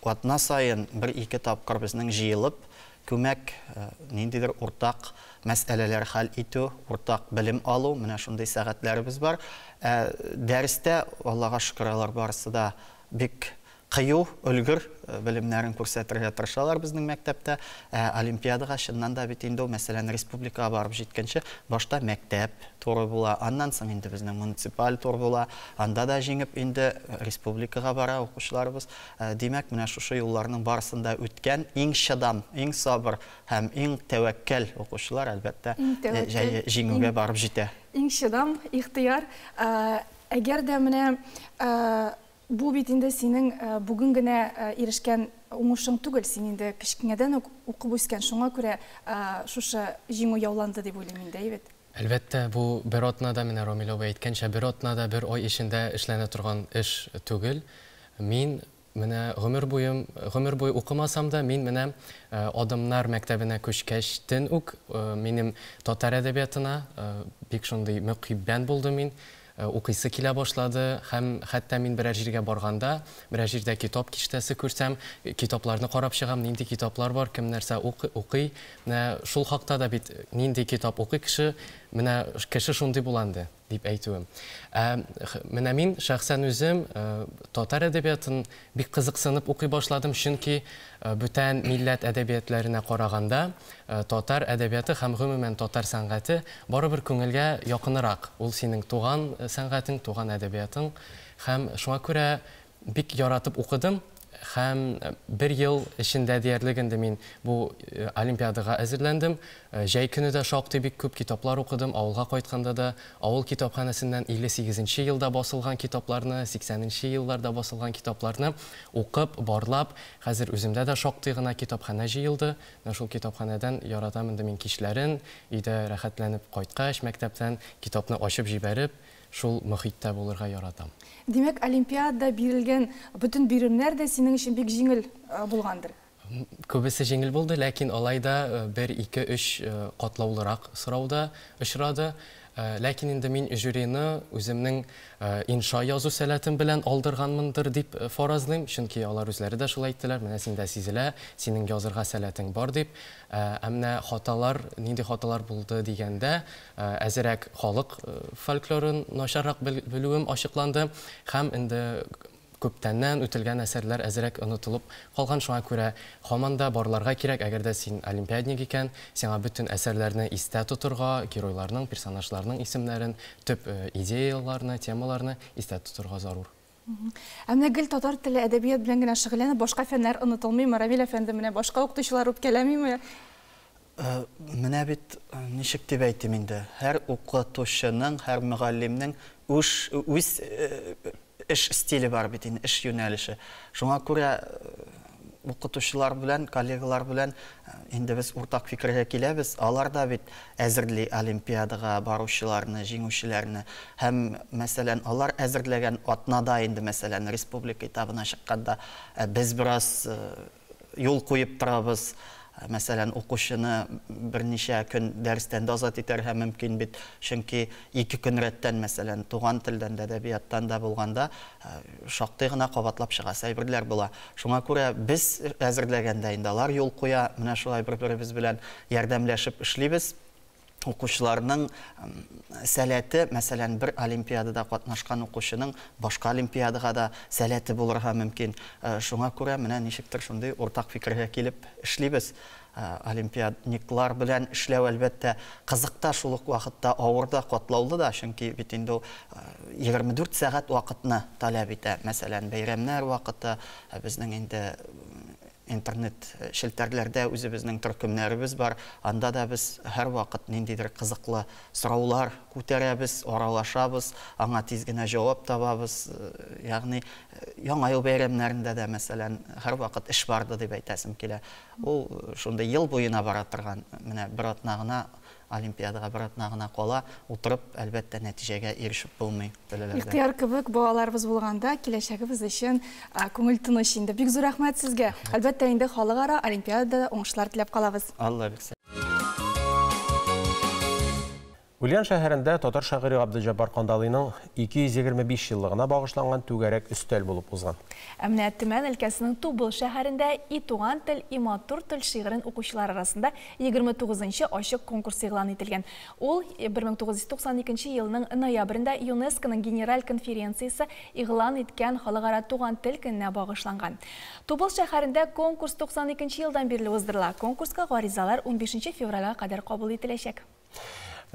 атна саен бер-ике тапкыр безнең җыелып, күмәк ниндидер уртак мәсьәләләр хәл итү, уртак белем алу, менә шундый сәгатьләребез бар. Ә дәрестә, Аллага шөкер, алар барысы да бик кыю, өлгер, белемнәрен күрсәтергә тырышалар безнең мәктәптә. Ә олимпиадага чыннан да бит инде ул, мәсәлән, республикага барып җиткәнче, башта мәктәп туры була, аннан соң инде безнең муниципаль тур була, анда да җиңеп инде республикага бара укучыларыбыз. Димәк, менә шушы юлларның барысын да үткән иң чыдам, иң сабыр һәм иң тәвәккәл укучылар, әлбәттә, җиңүгә барып җитә. Иң чыдам, ихтыяр. Әгәр дә менә бу бит инде синең бүген генә ирешкән уңышың түгел, син инде кечкенәдән үк укып үскән, шуңа күрә шушы җиңү яуланды дип уйлыйм инде, әйе бит? Әлбәттә, бу бер атнада, менә Рамил абый әйткәнчә, бер атнада, бер ай эчендә эшләнә торган эш түгел. Мин менә гомер буем, гомер буе укымасам да, мин менә Адымнар мәктәбенә күчкәчтен үк минем татар әдәбиятына бик шундый мөкиббән булдым мин. Укыйсы килә башлады һәм хәтта мин берәр җиргә барганда, берәр җирдә китап киштәсе күрсәм, китапларны карап чыгам, нинди китаплар бар, кем нәрсә укый. Менә шул хакта да бит нинди китап укый кеше, менә кеше шундый була инде, дип әйтүем. Ә менә мин шәхсән үзем татар әдәбиятын бик кызыксынып укый башладым, чөнки бүтән милләт әдәбиятләренә караганда татар әдәбияты һәм гомумән татар сәнгате барыбер күңелгә якынрак. Ул синең туган сәнгатең, туган әдәбиятың. Һәм шуңа күрә бик яратып укыдым. Һәм бер ел эчендә диярлек инде мин бу олимпиадага әзерләндем. Җәй көне дә шактый бик күп китаплар укыдым. Авылга кайтканда да авыл китапханәсеннән 58 нче елда басылган китапларны, 80 нче елларда басылган китапларны укып, барлап, хәзер үземдә дә шактый гына китапханә җыелды. Менә шул китапханәдән яратам инде мин кичләрен, өйдә рәхәтләнеп кайткач, мәктәптән китапны ачып җибәреп, шул мохиттә булырга яратам. Димәк, олимпиадада бирелгән бөтен биремнәр дә синең өчен бик җиңел булгандыр? Күбесе җиңел булды, ләкин алай да бер, ике, өч катлаулырак сорау да очрады. Ләкин инде мин жюрины үземнең инша язу сәләтем белән алдырганмындыр дип фаразлыйм, чөнки алар үзләре дә шулай әйттеләр, менә синдә сизелә, синең язырга сәләтең бар дип. Ә менә хаталар, нинди хаталар булды дигәндә, әзерәк халык фольклорын начаррак белүем ачыкланды һәм инде күптәннән үтелгән әсәрләр әзерәк онытылып калган, шуңа күрә һаман да барларга кирәк, әгәр дә син олимпиадник икән, сиңа бөтен әсәрләрне истә тотырга, геройларның, персонажларның исемнәрен, төп идеяларны, темаларны истә тотырга зарур. Ә менә гел татар теле, әдәбият белән генә шөгыльләнеп, башка фәннәр онытылмыймы, Равил әфәнде, менә башка укытучылар үпкәләмиме? Менә бит ничек дип әйтим инде, һәр укытучының, һәр мөгаллимнең үз үз эш стиле бар бит инде, эш юнәлеше. Шуңа күрә укытучылар белән, коллегалар белән инде без уртак фикергә киләбез. Алар да бит әзерли олимпиадага баручыларны, җиңүчеләрне. Һәм, мәсәлән, алар әзерләгән атнада инде, мәсәлән, республика этабына чыкканда, без бераз юл куеп торабыз. Мәсәлән, укучыны берничә көн дәрестән дә азат итәргә мөмкин бит. Чөнки ике көн рәттән, мәсәлән, туган телдән дә, әдәбияттан да булганда, шактый гына кабатлап чыгасы әйберләр була. Шуңа күрә без әзерләгәндә инде алар юл куя, менә шулай бер-беребез белән ярдәмләшеп эшлибез. Укучыларның сәләте, мәсәлән, бер олимпиадада катнашкан укучының башка олимпиадага да сәләте булырга мөмкин. Шуңа күрә менә ничектер шундый уртак фикергә килеп эшлибез. Олимпиадниклар белән эшләү, әлбәттә, кызык та, шул ук вакытта авыр да, катлаулы да, чөнки бит инде ул 24 сәгать вакытны таләп итә. Мәсәлән, бәйрәмнәр вакыты, безнең инде интернет челтәрләрдә үзебезнең төркемнәребез бар, анда да без һәрвакыт ниндидер кызыклы сораулар күтәрәбез, аралашабыз, аңа тиз генә җавап табабыз. Ягъни Яңа ел бәйрәмнәрендә дә, мәсәлән, һәрвакыт эш барды дип әйтәсем килә. Ул шундый ел буена бара торган, менә бер атна гына олимпиадага бер атна гына кала, утырып, әлбәттә, нәтиҗәгә ирешеп булмый беләләрдә. Ихтыяр кебек балаларыбыз булганда, киләчәгебез өчен күңел тыныч инде. Бик зур рәхмәт сезгә. Әлбәттә инде, халыкара олимпиадада да уңышлар теләп калабыз. Алла бирсә. Ульян шәһәрендә татар шагыйре Габделҗаббар Кандалыйның 225 еллыгына багышланган түгәрәк өстәл булып узган. Ә менә Төмән өлкәсенең Тубыл шәһәрендә И туган тел, и матур тел шигырен укучылар арасында 29 нчы ачык конкурс игълан ителгән. Ул 1992 елның ноябрендә ЮНЕСКОның Генераль конференциясе игълан иткән Халыкара туган тел көненә багышланган. Тубыл шәһәрендә конкурс 92 нче елдан бирле уздырыла. Конкурска гаризалар унбишенче февральгә кадәр кабул ителәчәк.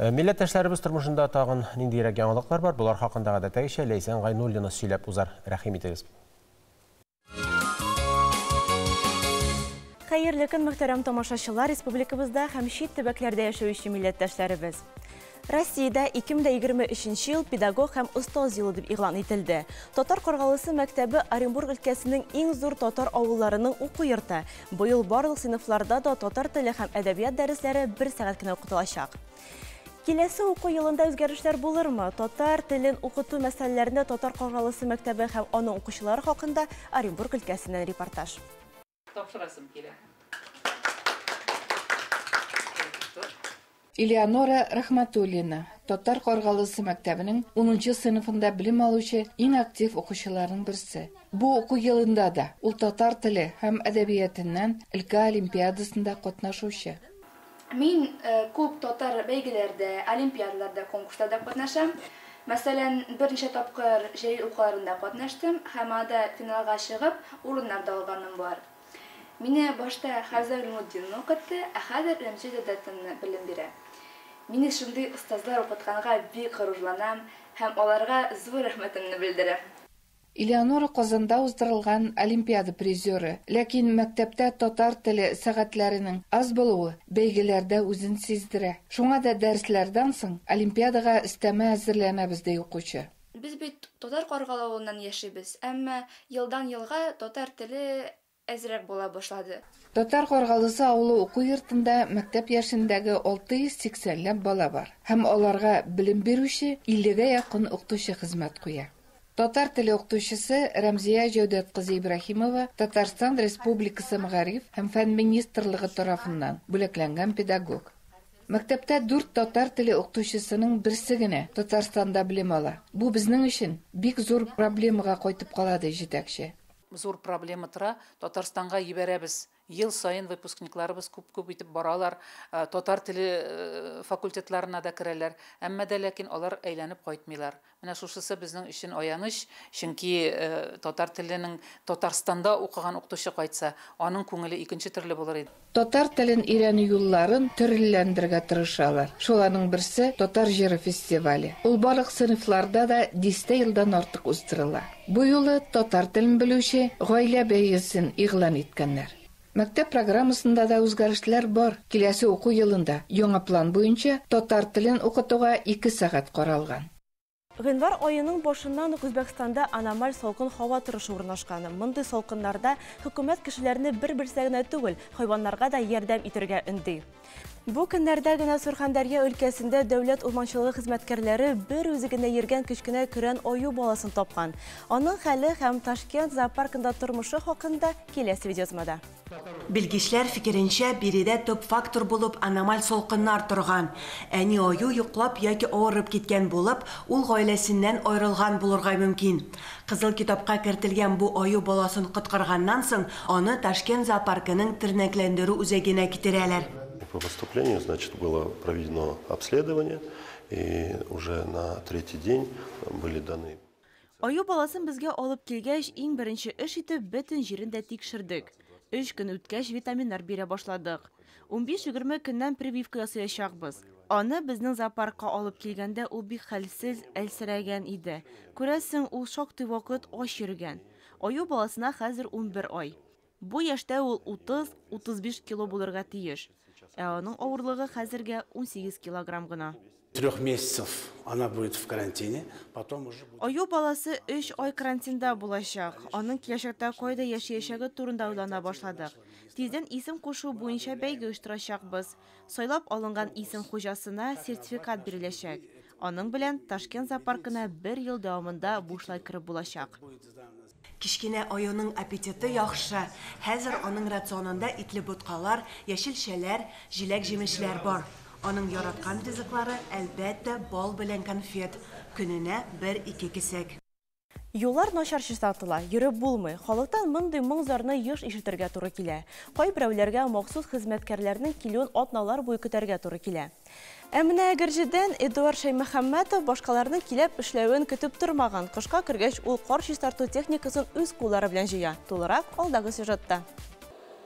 Милләттәшләребез тормышында тагын ниндиерәк яңалыклар бар? Болар хакында гадәттәгечә Ләйсән Гайнуллина сөйләп узар. Рәхим итегез. Хәерле көн, мөхтәрәм тамашачылар, республикабызда һәм чит төбәкләрдә яшәүче милләттәшләребез. Россиядә 2023 ел педагог һәм остаз елы дип игълан ителде. Татар Каргалысы мәктәбе Оренбург өлкәсенең иң зур татар авылларының уку йорты. Быел барлык сыйныфларда да татар теле һәм әдәбият дәресләре бер сәгать кенә укытылачак. Киләсе уку елында үзгәрешләр булырмы? Татар телен укыту мәсьәләләрендә Татар Каргалысы мәктәбе һәм аның укучылары хакында Оренбург өлкәсеннән репортаж. Тапшырасым килә. Элеонора Рахматуллина, Татар Каргалысы мәктәбенең унынчы сыйныфында белем алучы иң актив укучыларның берсе. Бу уку елында да ул татар теле һәм әдәбиятыннан өлкә олимпиадасында катнашучы. Мин күп татар бәйгеләрдә, олимпиадаларда, конкурсларда катнашам. Мәсәлән, берничә тапкыр җәй укуларында катнаштым һәм анда финалга чыгып, урыннар да алганым бар. Мине башта Хәмзә Гыйльмутдинов укытты, ә хәзер Рәмзия Дәүләтовна белем бирә. Мине шундый остазлар укытканга бик горурланам һәм аларга зур рәхмәтемне белдерәм. Элеонора Казанда уздырылган олимпиада призеры, ләкин мәктәптә татар теле сәгатьләренең аз булуы бәйгеләрдә үзен сиздерә. Шуңа да дәресләрдән соң олимпиадага өстәмә әзерләнәбез, ди укучы. Без бит Татар Каргалы авылыннан яшибез, әмма елдан-елга татар теле әзрәк була башлады. Татар Каргалысы авылы уку йортында мәктәп яшендәге 680 ләп бала бар һәм аларга белем бирүче 50гә якын укытучы хезмәт куя. Татар теле укытучысы Рәмзия Җәүдәт кызы Ибраһимова Татарстан Республикасы Мәгариф һәм фән министрлыгы тарафыннан бүләкләнгән педагог. Мәктәптә дүрт татар теле укытучысының берсе генә Татарстанда белем ала. Бу безнең өчен бик зур проблемага кайтып кала, ди җитәкче. Зур проблема тора, Татарстанга җибәрәбез. Ел саен выпускникларыбыз күп-күп итеп баралар, татар теле факультетларына да керәләр, әмма дә ләкин алар әйләнеп кайтмыйлар. Менә шушысы безнең өчен аяныч, чөнки татар теленең Татарстанда укыган укытучы кайтса, аның күңеле икенче төрле булыр иде. Татар телен өйрәнү юлларын төрлеләндерергә тырышалар. Шуларның берсе Татар җыры фестивале. Ул барлык сыйныфларда да дистә елдан артык уздырыла. Бу юлы татар телен белүче гаилә бәйгесен игълан иткәннәр. Мәктәп программасында да үзгәрешләр бар. Киләсе уку елында яңа план буенча татар телен укытуга 2 сәгать каралган. Гыйнвар аеның башыннан ук Үзбәкстанда аномаль салкын һава торышы урнашкан. Мондый салкыннарда хөкүмәт кешеләрне бер-берсенә генә түгел, хайваннарга да ярдәм итәргә өнди. Бу көннәрдә генә Сурхандарья өлкәсендә дәүләт урманчылыгы хезмәткәрләре бер үзе генә йөргән кечкенә көрән аю баласын тапкан. Аның хәле һәм Ташкент зоопаркында тормышы хакында киләсе видеоязмада. Белгечләр фикеренчә, биредә төп фактор булып аномаль салкыннар торган. Әни аю йоклап яки авырып киткән булып, ул гаиләсеннән аерылган булырга мөмкин. Кызыл китапка кертелгән бу аю баласын коткарганнан соң, аны Ташкент зоопаркының тернәкләндерү үзәгенә китерәләр. По поступлению, значит, было проведено обследование, и уже на третий день были даны. Аю баласын безгә алып килгәч, иң беренче эш итеп бөтен җирен дә тикшердек. 3 көн үткәч витаминнар бирә башладык. 15-20 көннән прививка ясаячакбыз. Аны безнең зоопаркка алып килгәндә ул бик хәлсез, әлсерәгән иде. Күрәсең, ул шактый вакыт ач йөргән. Аю баласына хәзер 11 ай. Бу яшьтә ул 30-35 кило булырга тиеш. Ә аның авырлыгы хәзергә 18 килограмм гына. 3 месяцев она будет в карантине, потом уже будет. Аю баласы 3 ай карантинда булачак. Аның киләчәктә кайда яшәячәге турында уйлана башладык. Тиздән исем кушу буенча бәйге оештырачакбыз. Сайлап алынган исем хуҗасына сертификат биреләчәк. Аның белән Ташкент зоопаркына 1 ел дәвамында бушлай кереп булачак. Кечкенә аюның аппетиты яхшы. Хәзер аның рационында итле боткалар, яшелчәләр, җиләк-җимешләр бар. Аның яраткан ризыклары, әлбәттә, бал белән конфет. Көненә 1-2 кисәк. Юллар начар чистартыла, йөреп булмый. Халыктан мондый моң-зарны еш ишетергә туры килә. Кайберәүләргә махсус хезмәткәрләрнең килүен атналар буе көтәргә туры килә. Ә менә Әгерҗедән Эдуард Шәймөхәммәтов башкаларның киләп эшләвен көтеп тормаган. Кышка кергәч, ул кар чистарту техникасын үз куллары белән җыя. Тулырак алдагы сюжетта.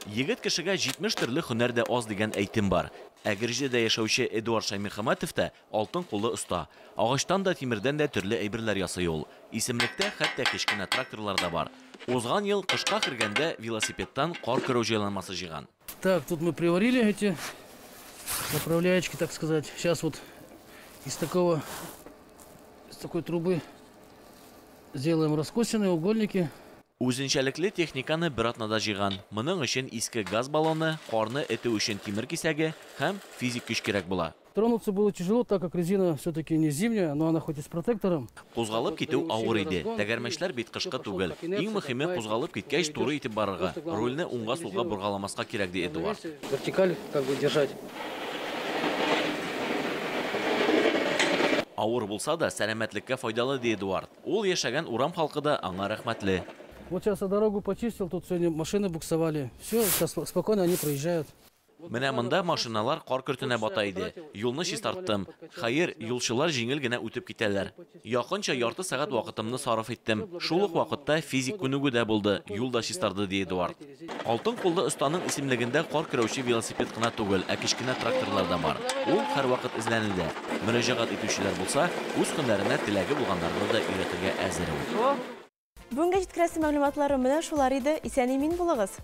Егет кешегә 70 төрле һөнәр дә аз дигән әйтем бар. Әгерҗедә яшәүче Эдуард Шәймөхәммәтов та алтын куллы оста. Агачтан да, тимердән дә төрле әйберләр ясый ул. Исемлектә хәтта кечкенә тракторлар да бар. Узган ел кышка кергәндә велосипедтан кар көрәү җайланмасы җыйган. Так, тут мы приварили эти направляечки, так сказать. Сейчас вот из такой трубы сделаем раскосины, угольники. Үзенчәлекле техниканы бер атнада җыйган. Моның өчен иске газ баллоны, карны этү өчен тимер кисәге һәм физик көч кирәк була. Тронуться было тяжело, так как резина все-таки не зимняя, но она хоть и с протектором. Кузгалып китү авыр иде. Тәгәрмәчләр бит кышкы түгел. Иң мөһиме кузгалып киткәч туры итеп барырга, рульне уңга-сулга боргаламаска кирәк, ди Эдуард. Вертикаль как бы держать. Авыр булса да, сәламәтлеккә файдалы, ди Эдуард. Ул яшәгән урам халкы да аңа рәхмәтле. Вот сейчас я дорогу почистил, тут сегодня машины буксовали. Все, сейчас спокойно они проезжают. Менә монда машиналар кар көртенә бата иде. Юлны чистарттым. Хәер, юлчылар җиңел генә үтеп китәләр. Якынча ярты сәгать вакытымны сарыф иттем. Шул ук вакытта физик күнегү дә булды. Юл да чистарды, ди Эдуард. Алтын куллы останың исемлегендә кар көрәүче велосипед кына түгел, ә кечкенә тракторлар да бар. Ул һәрвакыт эзләнүдә. Мөрәҗәгать итүчеләр булса, үз һөнәренә теләге булганнарны да өйрәтергә әзер ул. Бүгенге җиткерәсе мәгълүматларым менә шулар иде. Исән-имин булыгыз.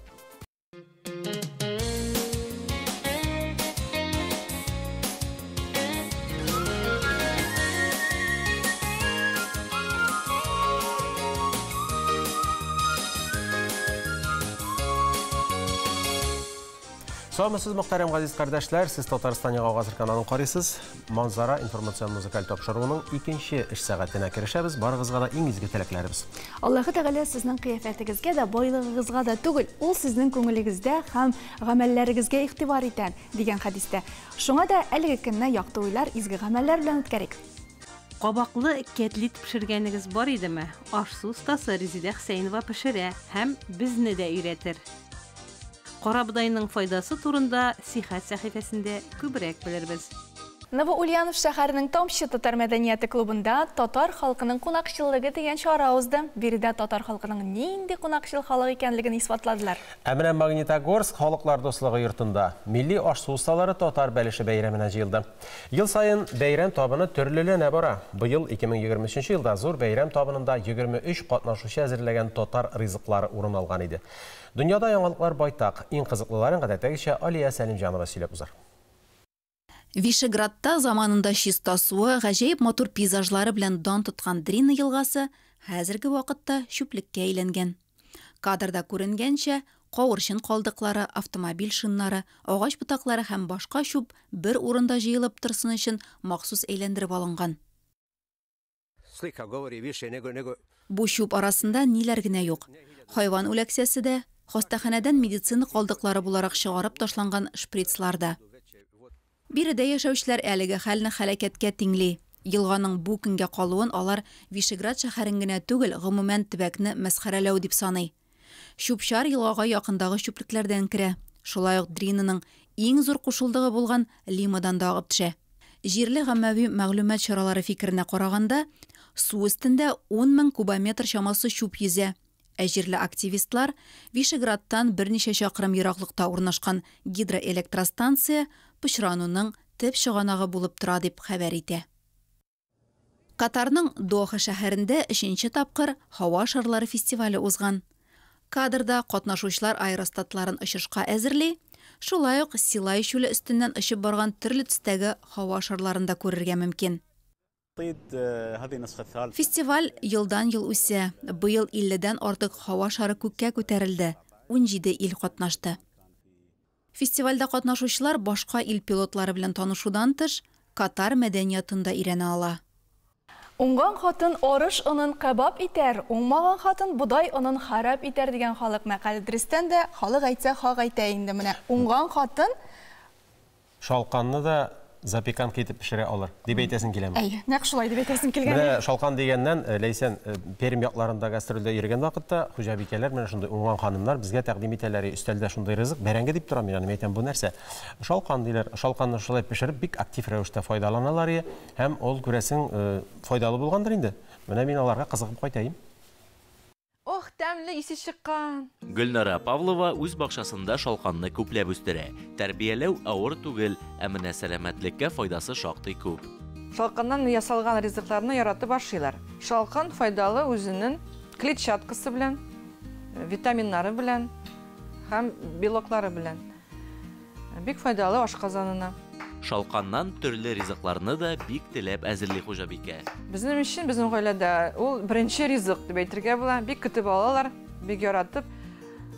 Саумысыз, мөхтәрәм газиз кардәшләр, сез Татарстан Яңа Гасыр каналын карыйсыз. Манзара информацион музыкаль тапшыруының икенче эш сәгатенә керешәбез. Барыгызга да иң изге теләкләребез. Аллаһы Тәгалә сезнең кыяфәтегезгә дә, байлыгыгызга да түгел, ул сезнең күңелегездә һәм гамәлләрегезгә игътибар итә, дигән хәдистә. Шуңа да әлеге көнне якты уйлар, изге гамәлләр белән үткәрик. Кабаклы кәтлит пешергәнегез бар идеме? Аш-су остасы Резидә Хәсәенова пешерә һәм безне дә өйрәтер. Карабодайның файдасы турында Сихәт сәхифәсендә күбрәк белербез. Новоульянов шәһәренең Тамчы татар мәдәнияте клубында Татар халкының кунакчыллыгы дигән чара узды. Биредә татар халкының нинди кунакчыл халык икәнлеген исбатладылар. Ә менә Магнитогорск халыклар дуслыгы йортында милли аш-су осталары татар бәлеше бәйрәменә җыелды. Ел саен бәйрәм табыны төрлеләнә бара. Быел 2023 елда зур бәйрәм табынында 23 катнашучы әзерләгән татар ризыклары урын алган иде. Дөньяда яңалыклар байтак. Иң кызыклыларын гадәттәгечә Алия Сәлимҗанова сөйләп узар. Вишеградта заманында чиста суы, гаҗәеп матур пейзажлары белән дан тоткан Дрина елгасы хәзерге вакытта чүплеккә әйләнгән. Кадрда күренгәнчә, кавырчын калдыклары, автомобиль шиннары, агач ботаклары һәм башка чүп бер урында җыелып торсын өчен махсус әйләндереп алынган. Бу чүп арасында ниләр генә юк. Хайван үләксәсе дә, хастаханәдән медицина калдыклары буларак чыгарып ташланган шприцлар да. Биредә яшәүчеләр әлеге хәлне һәлакәткә тиңли. Елганың бу көнгә калуын алар Вишеград шәһәрен генә түгел, гомумән төбәкне мәсхәрәләү дип саный. Чүп-чар елгага якындагы чүплекләрдән керә. Шулай ук Дринаның иң зур кушылдыгы булган Лимадан да агып төшә. Җирле гаммәви мәгълүмат чаралары фикеренә караганда, су өстендә 10 мең кубометр чамасы чүп йөзә. Ә җирле активистлар Вишеградтан берничә чакрым ераклыкта урнашкан гидроэлектростанция пычрануның төп чыганагы булып тора дип хәбәр итә. Катарның Доха шәһәрендә өченче тапкыр һава шарлары фестивале узган. Кадрда катнашучылар аэростатларын очышка әзерли, шулай ук Силай чүле өстеннән очып барган төрле төстәге һава шарларын да күрергә мөмкин. Фестиваль елдан-ел үсә. Быел 50дән артык һава шары күккә күтәрелде, 17 ил катнашты. Фестивальдә катнашучылар башка ил пилотлары белән танышудан тыш, Катар мәдәниятын да өйрәнә ала. Уңган хатын арыш онын кәбап итәр, уңмаган хатын бодай онын харап итәр дигән халык мәкале. Дөрестән дә, халык әйтсә, хак әйтә инде. Менә уңган хатын Шалканны да запеканка итеп пешерә алыр, дип әйтәсең киләме? Әйе, нәкъ шулай дип әйтәсем килгән. Менә шалкан дигәннән, Ләйсән, Пермь якларында гастрольдә йөргән вакытта хуҗабикәләр, менә шундый уңган ханымнар безгә тәкъдим итәләр, өстәлдә шундый ризык, бәрәңге дип торам мин аны, мин әйтәм, бу нәрсә? Шалкан диләр. Шалканны шулай пешереп, бик актив рәвештә файдаланалар һәм ул, күрәсең, файдалы булгандыр инде. Менә мин аларга кызыгып кайтаем. Ох, тәмле исе чыккан! Гөлнара Павлова үз бакчасында шалканны күпләп үстерә. Тәрбияләү авыр түгел, ә менә сәламәтлеккә файдасы шактый күп. Шалканнан ясалган ризыкларны яратып ашыйлар. Шалкан файдалы үзенең клетчаткасы белән, витаминнары белән һәм белоклары белән. Бик файдалы ашказанына. Шалканнан төрле ризыкларны да бик теләп әзерли хуҗабикә. Безнең өчен, безнең гаиләдә ул беренче ризык дип әйтергә була. Бик көтеп алалар, бик яратып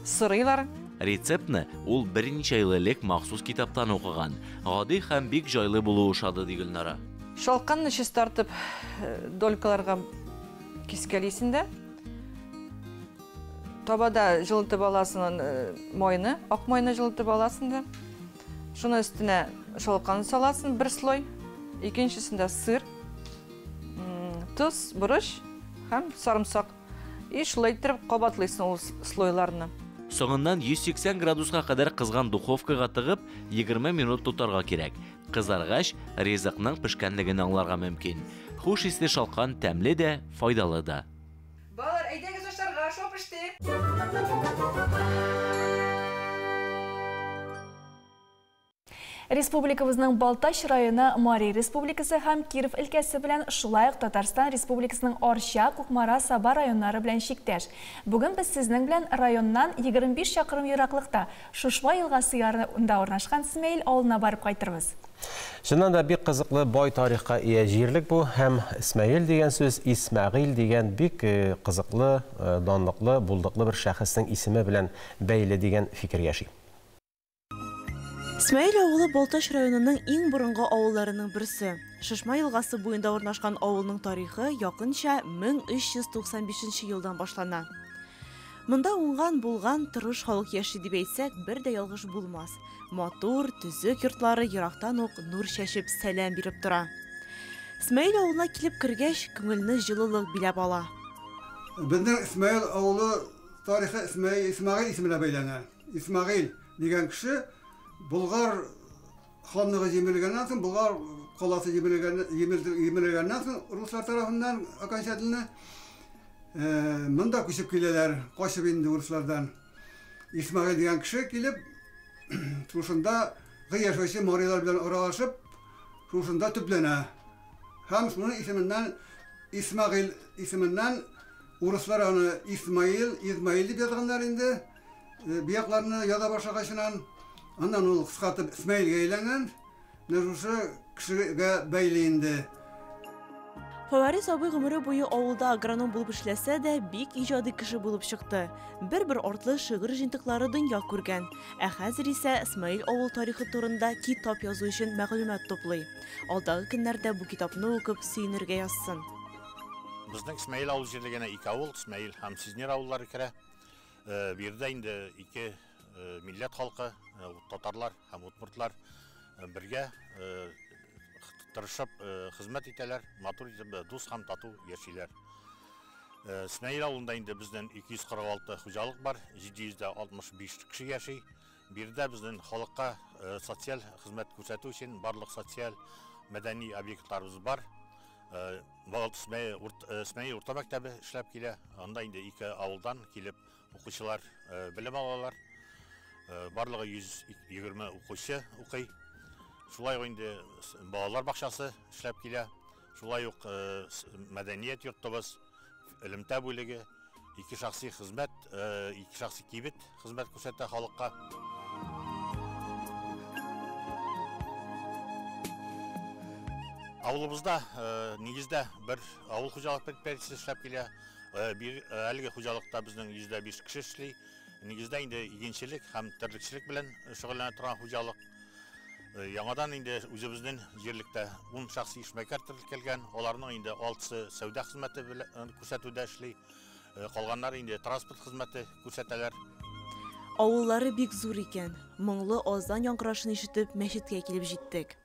сорыйлар. Рецептны ул берничә ел элек махсус китаптан укыган. Гади һәм бик җайлы булуы ошады, ди Гөлнара. Шалканны чистартып, долькаларга кискәлисең дә. Табада җылытып аласың майны, ак майны җылытып аласың да. Шуны өстенә шалкан саласың бер слой, икенчесендә сыр, тоз, борыч һәм сарымсак. И шулай иттереп кабатлыйсың ул слойларны. Соңыннан 180 градуска кадәр кызган духовкага тыгып, 20 минут тотарга кирәк. Кызаргач, ризыкның пешкәнлеген аңларга мөмкин. Хуш исле шалкан тәмле дә, файдалы да. Балалар, әйдәгез ашарга, ашау пеште. Республикабызның Балтач районы Мари Республикасы һәм Киров өлкәсе белән, шулай ук Татарстан Республикасының Арча, Кукмара, Саба районнары белән чиктәш. Бүген без сезнең белән районнан 25 чакрым ераклыкта Шушма елгасы ярында урнашкан Смәел авылына барып кайтырбыз. Чыннан да бик кызыклы, бай тарихка ия җирлек бу һәм Смәел дигән сүз Исмәгыйль дигән бик кызыклы, данлыклы, булдыклы бер шәхеснең исеме белән бәйле дигән фикер яши. Смәел авылы Балтач районының иң борынгы авылларының берсе. Шишма елгасы буенда урнашкан авылның тарихы якынча 1395 елдан башлана. Монда уңган, булган, тырыш халык яши дип әйтсәк, бер дә ялгыш булмас. Матур, төзек йортлары ерактан ук нур чәчеп сәлам биреп тора. Смәел авылына килеп кергәч, күңелне җылылык биләп ала. Безнең Смәел авылы тарихы Исмәгыйль исеменә бәйләнә. Исмәгыйль. дигән кеше Болгар ханлыгы җимерелгәннән соң, Болгар каласы җимерелгәннән соң руслар тарафыннан окончательно монда күчеп киләләр, качып инде урыслардан. Исмәгыйль дигән кеше килеп, шушында яшәүче марилар белән аралашып, шушында төпләнә. Һәм шуның исеменнән Исмәгыйль исеменнән урыслар аны Исмаил, Измаил дип язганнар инде. Биякларны яза башлагачынан. Аннан ул кыскартып Исмаилгә әйләнгән. Менә шушы кешегә бәйле инде. Фаварис абый гомере буе авылда агроном булып эшләсә дә, бик иҗади кеше булып чыкты. Бер-бер артлы шигырь җыентыклары дөнья күргән. Ә хәзер исә Смаил авыл тарихы турында китап язу өчен мәгълүмат туплый. Алдагы көннәрдә бу китапны укып сөенергә язсын. Безнең Смәел авыл җирлегенә ике авыл, Смәел һәм Сизнер авыллары керә. Биредә инде ике милләт халкы, татарлар һәм удмуртлар бергә тырышып хезмәт итәләр, матур итеп дус һәм тату яшиләр. Смәел авылында инде безнең 246 хуҗалык бар, 765 кеше яши. Биредә безнең халыкка социаль хезмәт күрсәтү өчен барлык социаль мәдәни объектларыбыз бар. Смәел урта мәктәбе эшләп килә. Анда инде ике авылдан килеп укучылар белем алалар. Барлыгы 120 укучы укый. Шулай ук инде балалар бакчасы эшләп килә. Шулай ук мәдәният йортыбыз, элемтә бүлеге, ике шәхси хезмәт, ике шәхси кибет хезмәт күрсәтә халыкка. Авылыбызда нигездә бер авыл хуҗалык предприятиесе эшләп килә. Әлеге хуҗалыкта безнең 105 кеше эшли. Нигездә инде игенчелек һәм терлекчелек белән шөгыльләнә торган хуҗалык. Яңадан инде үзебезнең җирлектә 10 шәхси эшмәкәр теркәлгән. Аларның инде 6-сы сәүдә хезмәте күрсәтүдә эшли. Калганнары инде транспорт хезмәте күрсәтәләр. Авыллары бик зур икән. Моңлы азан яңгырашын ишетеп, мәчеткә килеп җиттек.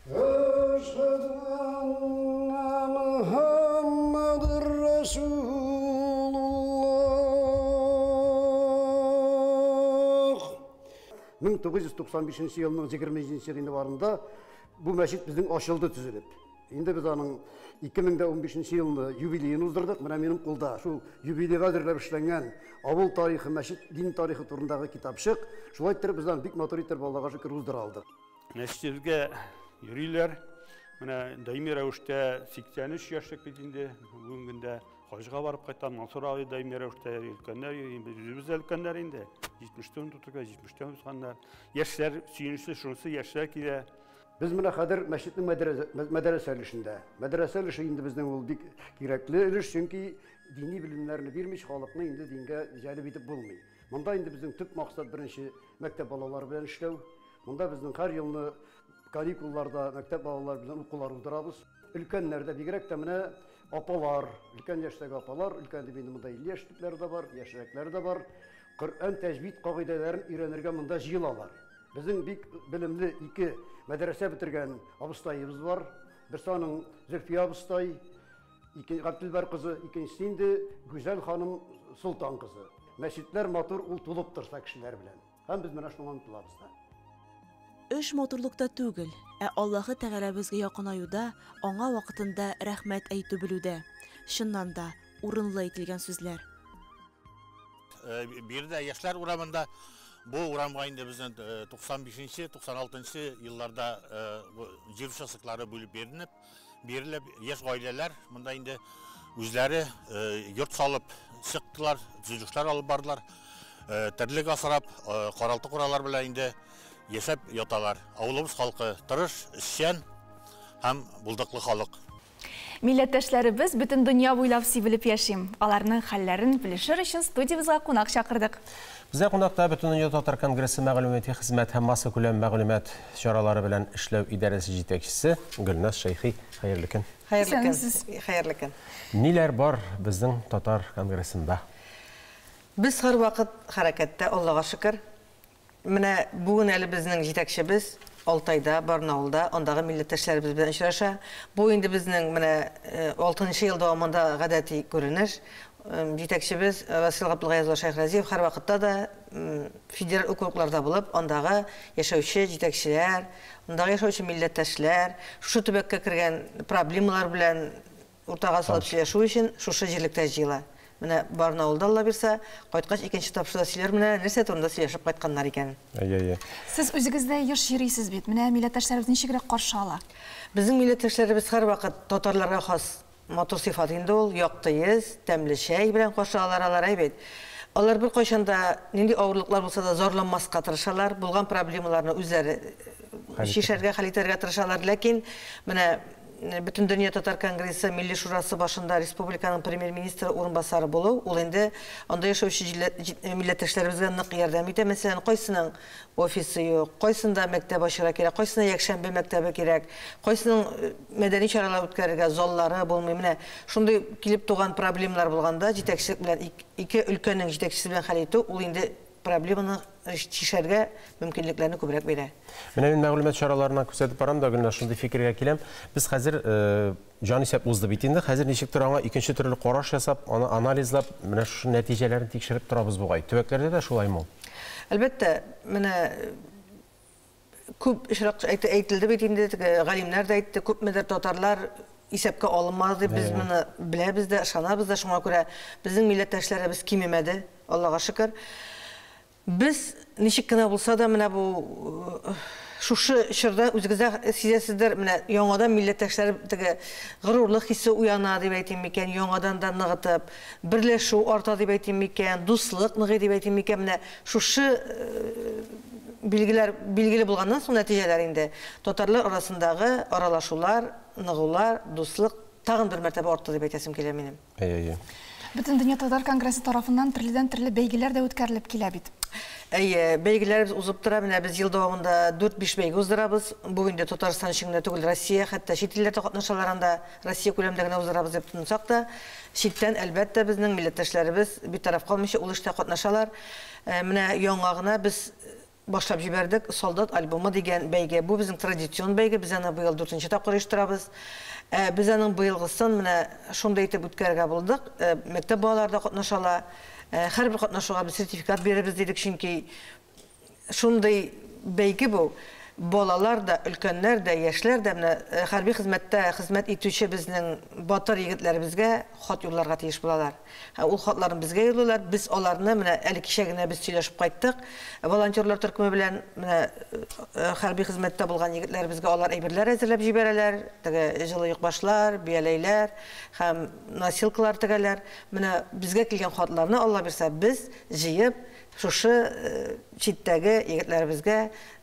Әшһәдү әннә Мөхәммәдер Рәсүлуллаһ. 1995 нче елның 27 гыйнварында бу мәчет безнең ачылды төзелеп. Инде без аның 2015 елны юбилеен уздырдык. Менә минем кулда шул юбилейга әзерләп эшләнгән авыл тарихы, мәчет, дин тарихы турындагы китапчык. Шулай иттереп без аны бик матур иттереп Аллага шөкер уздыра алдык. Мәчетебезгә йөриләр. Менә даими рәвештә 83 яшьлек бит инде бүгенге көндә. Хаҗга барып кайтам, Мансур абый даими рәвештә өлкәннәр йөри, без үзебез дә өлкәннәр инде. 70-тән тутырга, 70-тән узганнар. Яшьләр сөенечле, шунысы яшьләр килә. Без менә хәзер мәчетнең мәдрәсә өлешендә. Мәдрәсә өлеше инде безнең ул бик кирәкле өлеш, чөнки дини белемнәрне бирмич халыкны инде дингә җәлеп итеп булмый. Монда инде безнең төп максат беренче мәктәп балалары белән эшләү. Монда безнең һәр елны каникулларда мәктәп балалары белән укулар уздырабыз. Өлкәннәр дә, бигрәк тә менә апалар, өлкән яшьтәге апалар, өлкән дип инде монда 50 яшьлекләр дә бар, яшьрәкләр дә бар. Коръән тәҗвид кагыйдәләрен өйрәнергә монда җыелалар. Безнең бик белемле ике мәдрәсә бетергән абыстаебыз бар. Берсе аның Зөлфия абыстай, ике Габделбәр кызы, икенчесе инде Гүзәл ханым Солтан кызы. Мәчетләр матур, ул тулып торса кешеләр белән. Һәм без менә шуңа омтылабыз да. Эш матурлыкта түгел, ә Аллаһы Тәгаләбезгә якынаюда, аңа вакытында рәхмәт әйтү белүдә. Чыннан да, урынлы әйтелгән сүзләр. Биредә Яшьләр урамында, бу урамга инде безнең 95-нче, 96-нчы елларда җир участоклары бүлеп бирелеп, бирелеп, яшь гаиләләр монда инде үзләре йорт салып чыктылар, төзелешләр алып бардылар, терлек асрап, каралты-куралар белән инде яшәп яталар. Авылыбыз халкы тырыш, эшчән һәм булдыклы халык. Милләттәшләребез бөтен дөнья буйлап сибелеп яши. Аларның хәлләрен белешер өчен студиябезгә кунак чакырдык. Бездә кунакта Бөтендөнья татар конгрессы мәгълүмати хезмәт һәм массакүләм мәгълүмат чаралары белән эшләү идарәсе җитәкчесе Гөлназ Шәйхи. Хәерле көн. Хәерле көн. Хәерле көн. Ниләр бар безнең татар конгрессында? Без һәрвакыт хәрәкәттә, Аллага шөкер. Менә бүген әле безнең җитәкчебез Алтайда, Барнаулда, андагы милләттәшләребез белән очраша. Бу инде безнең менә алтынчы ел дәвамында гадәти күренеш. Җитәкчебез Васил Габдулгаяз улы Шәйхразиев һәрвакытта да федераль округларда булып, андагы яшәүче җитәкчеләр, андагы яшәүче милләттәшләр, шушы төбәккә кергән проблемалар белән уртага салып сөйләшү өчен шушы җирлектә җыела. Менә Барнаулда, Алла бирса, кайткач икенче тапшыруда сөйләрмен әле, нәрсә турында сөйләшеп кайтканнар икәнен. Әйе, әйе. Сез үзегез дә еш йөрисез бит. Менә милләттәшләребез ничегрәк каршы ала? Безнең милләттәшләребез һәрвакыт татарларга хас матур сыйфат инде ул, якты йөз, тәмле чәй белән каршы алалар алар, әй бит. Алар беркайчан да нинди авырлыклар булса да зарланмаска тырышалар, булган проблемаларны үзләре чишәргә, хәл итәргә тырышалар. Ләкин менә Бөтендөнья татар конгрессы Милли шурасы башында республиканың премьер-министры урынбасары булу, ул инде анда яшәүче милләттәшләребезгә нык ярдәм итә. Мәсәлән, кайсының офисы юк, кайсында мәктәп ачырга кирәк, кайсына якшәмбе мәктәбе кирәк, кайсының мәдәни чаралар үткәрергә заллары булмый. Менә шундый килеп туган проблемалар булганда, җитәкчелек белән ике өлкәнең җитәкчесе белән хәл итү, ул инде проблеманы чишәргә мөмкинлекләрне күбрәк бирә. Менә мин мәгълүмат чараларыннан күзәтеп барам да, Гөлназ, шундый фикергә киләм. Без хәзер җанисәп узды бит инде. Хәзер ничектер аңа икенче төрле караш ясап, аны анализлап, менә шушы нәтиҗәләрен тикшереп торабыз бугай. Төбәкләрдә дә шулаймы ул? Әлбәттә, менә күп очрак әйтелде бит инде, теге галимнәр дә әйтте, күпмедер татарлар исәпкә алынмады дип, без моны беләбез дә, ышанабыз да, шуңа күрә безнең милләттәшләребез кимемәде, Аллага шөкер. Без ничек кенә булса да менә бу шушы чорда үзегез дә сизәсездер, менә яңадан милләттәшләр теге горурлык хисе уяна дип әйтим микән, яңадан да ныгытып, берләшү арта дип әйтим микән, дуслык ныгый дип әйтим микән, менә шушы билгеләр билгеле булганнан соң нәтиҗәләр инде татарлар арасындагы аралашулар, ныгулар, дуслык тагын бер мәртәбә артты дип әйтәсем килә минем. Әйе, әйе. Бөтендөнья татар конгрессы тарафыннан төрледән-төрле бәйгеләр дә үткәрелеп килә бит. Әйе, бәйгеләребез узып тора. Менә без ел дәвамында дүрт-биш бәйге уздырабыз. Бу инде Татарстан өчен генә түгел, Россия, хәтта чит илләр дә катнашалар анда. Россия күләмендә генә уздырабыз дип тотынсак та, читтән, әлбәттә, безнең милләттәшләребез битараф калмыйча ул эштә катнашалар. Менә яңа гына без Башлап җибәрдек Солдат альбомы дигән бәйге. Бу безнең традицион бәйге, без аны быел дүртенче тапкыр оештырабыз. Ә без аның быелгысын менә шундый итеп үткәрергә булдык. Мәктәп балалары да катнаша ала. Һәрбер катнашуга без сертификат бирербез дидек, чөнки шундый бәйге бу. Балалар да, өлкәннәр дә, яшьләр дә менә хәрби хезмәттә хезмәт итүче безнең батыр егетләребезгә хат юлларга тиеш булалар. Ә ул хатларны безгә юллыйлар, без аларны, менә әле кичә генә без сөйләшеп кайттык, волонтерлар төркеме белән, менә хәрби хезмәттә булган егетләребезгә алар әйберләр әзерләп җибәрәләр, теге җылы йокбашлар, бияләйләр һәм носилкалар тегәләр. Менә безгә килгән хатларны, Алла бирса, без җыеп, шушы читтәге егетләребезгә,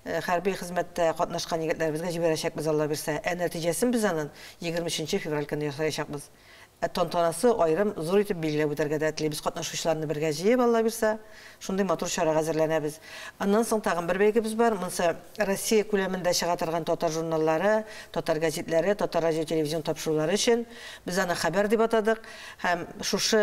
хәрби хезмәттә катнашкан егетләребезгә җибәрәчәкбез, Алла бирса. Ә нәтиҗәсен без анын 23 нче февраль көнне ясаячакбыз. Ә тантанасы аерым зур итеп билгеләп үтәргә дә телибез. Катнашучыларны бергә җыеп, Алла бирса, шундый матур чарага әзерләнәбез. Аннан соң тагын бер бәйгебез бар. Монысы Россия күләмендә чыга торган татар журналлары, татар гәзитләре, татар радио-телевизион тапшырулары өчен. Без аны Хәбәр дип атадык. Һәм шушы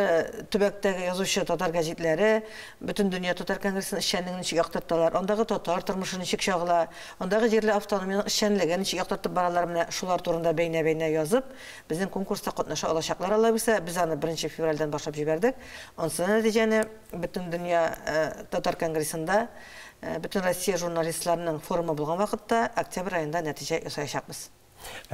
төбәктәге язучы татар гәзитләре Бөтендөнья татар конгрессының эшчәнлеген ничек яктырталар, андагы татар тормышы ничек чагыла, андагы җирле автономиянең эшчәнлеген ничек яктыртып баралар, менә шулар турында бәйнә-бәйнә язып, Безнең конкурста катнаша алачаклар, Алла бирсә. Без аны беренче февральдән башлап җибәрдек. Анысына нәтиҗәне Бөтендөнья татар конгрессында, Бөтенроссия журналистларының форумы булган вакытта, октябрь аенда нәтиҗә ясаячакбыз.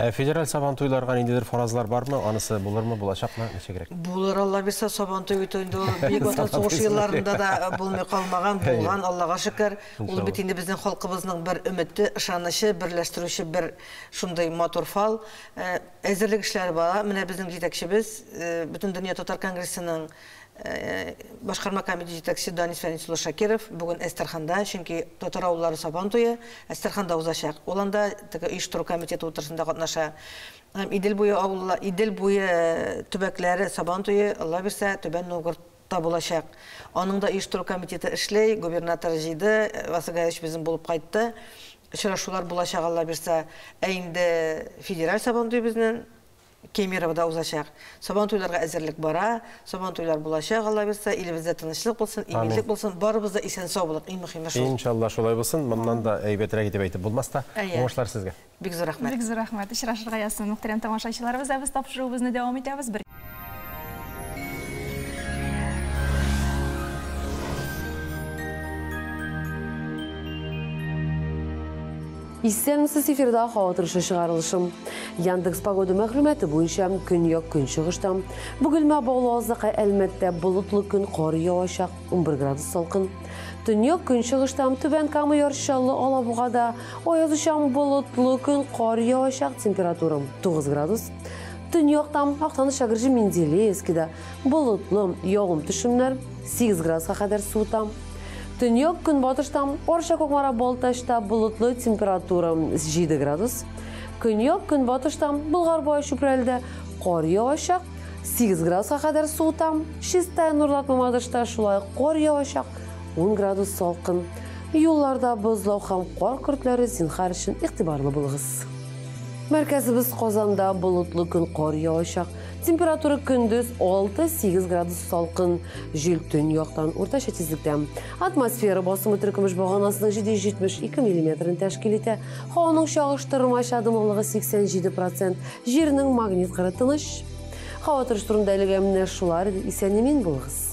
Ә федераль Сабантуйларга ниндидер фаразлар бармы? Анысы булырмы, булачакмы, ничегрәк? Булыр, Алла бирсә, Сабантуй бит инде ул Бөек Ватан сугышы елларында да булмый калмаган, булган, Аллага шөкер. Ул бит инде безнең халкыбызның бер өмете, ышанычы, берләштерүче бер шундый матур фал. Әзерлек эшләре бара. Менә безнең җитәкчебез, Бөтендөнья татар конгрессының башкарма комитеты җитәкчесе Данис Фәнис улы Шакиров бүген Әстерханда, чөнки татар авыллары Сабан туе Әстерханда узачак. Ул анда теге оештыру комитеты утырышында катнаша. Һәм Идел буе авылла, Идел буе төбәкләре Сабан туе, Алла бирсә, Түбән Новгородта булачак. Аның да оештыру комитеты эшли, губернатор җыйды, Васил Гаевич безнең булып кайтты. Очрашулар булачак, Алла бирса. Ә инде федераль Сабантуй безнең Кемеровода узачак. Сабантуйларга әзерлек бара. Сабантуйлар булачак, Алла бирса. Илебездә тынычлык булсын, иминлек булсын. Барыбыз да исән-сау булыйк, иң мөхиме шул. Иншалла, шулай булсын. Моннан да әйбәтрәк итеп әйтеп булмас та. Уңышлар сезгә. Бик зур рәхмәт. Бик зур рәхмәт. Очрашырга язсын, мөхтәрәм тамашачыларыбыз. Ә без тапшыруыбызны дәвам итәбез. Бер. Исәнмесез, эфирда һава торышы чыгарылышым. Яндекс погода мәгълүматы буенча көньяк көнчыгышта Бөгелмә, Баулы, Азнакай, Әлмәттә болытлы көн, кар явачак, 11 градус салкын. Төньяк көнчыгышта Түбән Кама, Яр Чаллы, Алабугада аязучан болытлы көн, кар явачак, температура 9 градус. Төньяктан Актаныш, Әгерҗе, Менделеевскида болытлы, явым төшемнәр 8 градуска кадәр суыта. Төньяк көнбатышта Арча, Кукмара, Балтачта болытлы, температура 7 градус. Көньяк көнбатышта Болгар, Буа, Чүпрәледә кар явачак, 8 градуска кадәр суыта. Чистай, Нурлат, Мамадышта шулай кар явачак, 10 градус салкын. Юлларда бозлау һәм кар көртләре, зинһар өчен игътибарлы булыгыз. Мәркәзебез Казанда болытлы көн, кар явачак. Температура көндез 6-8 градус салкын. Җил төньяктан уртача тизлектә. Атмосфера басымы теркөмеш баганасының 772 миллиметрын тәшкил итә. Һаваның чагыштырмача дымлылыгы 87%. Җирнең магнит кыры тыныч. Һава торышы турында әлегә менә шулар. Исән-имин булыгыз.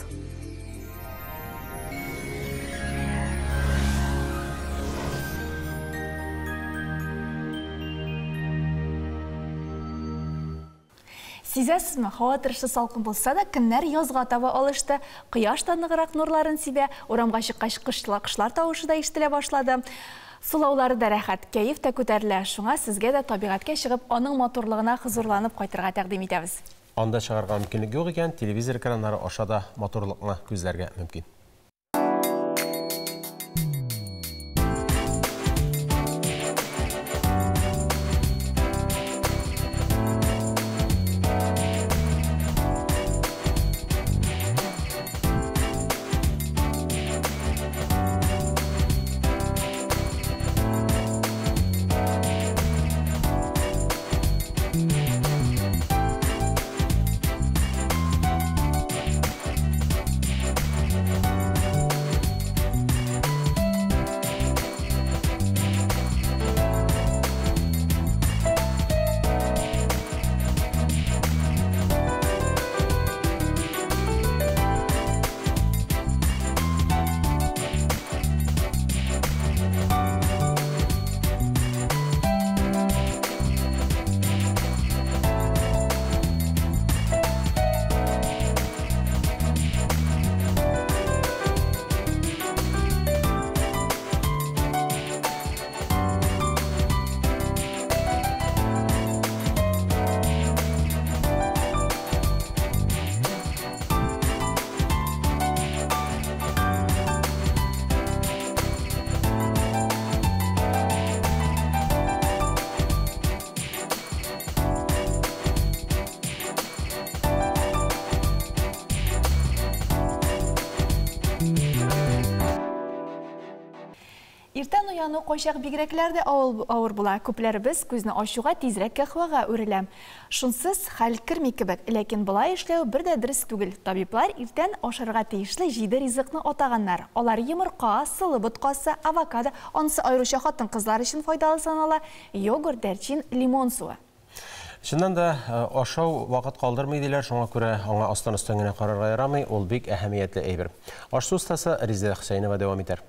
Сизәсезме, һава торышы салкын булса да, көннәр язга таба алышты. Кояш та ныграк нурларын сибә, урамга чыккач кошлар тавышы да ишетелә башлады. Сулаулары да рәхәт, кәеф тә күтәрелә. Шуңа сезгә дә табигатькә чыгып, аның матурлыгына хозурланып кайтырга тәкъдим итәбез. Анда чыгарга мөмкинлек юк икән, телевизор экраннары аша да матурлыкны күзләргә мөмкин. Иртән уяну кайчак бигрәкләр дә авыр була. Күпләребез күзне ачуга тизрәк каһвәгә үрелә. Шунсыз хәл керми кебек. Ләкин болай эшләү бер дә дөрес түгел. Табиблар иртән ашарга тиешле 7 ризыкны атаганнар. Алар йомырка, сылы боткасы, авокадо, анысы аеруча хатын-кызлар өчен файдалы санала, йогурт, дәрчин, лимон суы. Чыннан да ашау вакыт калдырмый диләр, шуңа күрә аңа астан-өстән генә карарга ярамый, ул бик әһәмиятле әйбер. Аш-су остасы Резеда Хөсәенова дәвам итәр.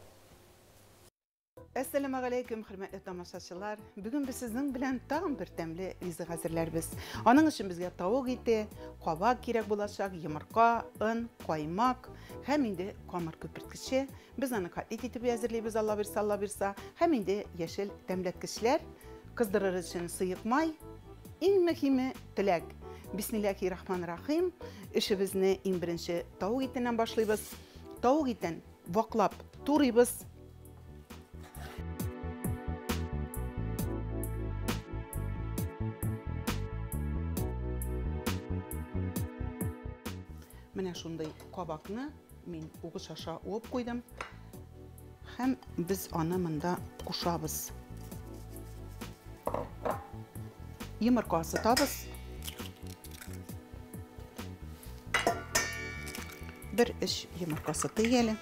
Әссәламәгаләйкүм, хөрмәтле тамашачылар. Бүген без сезнең белән тагын бер тәмле ризык әзерләрбез. Аның өчен безгә тавык ите, кабак кирәк булачак, йомырка, он, каймак һәм инде камыр күперткече. Без аны котлет итеп әзерлибез, Алла бирсә, Алла бирсә. Һәм инде яшел тәмләткечләр, кыздырыр өчен сыек май, иң мөһиме теләк. Бисмиллахи-рахман-рахим. Эшебезне иң беренче тавык итеннән башлыйбыз. Тавык итен ваклап турыйбыз. Менә шундый кабакны мин угыч аша уып куйдым. Һәм без аны монда кушабыз. Йомырка сытабыз. Бер өч йомырка сытыйк әле.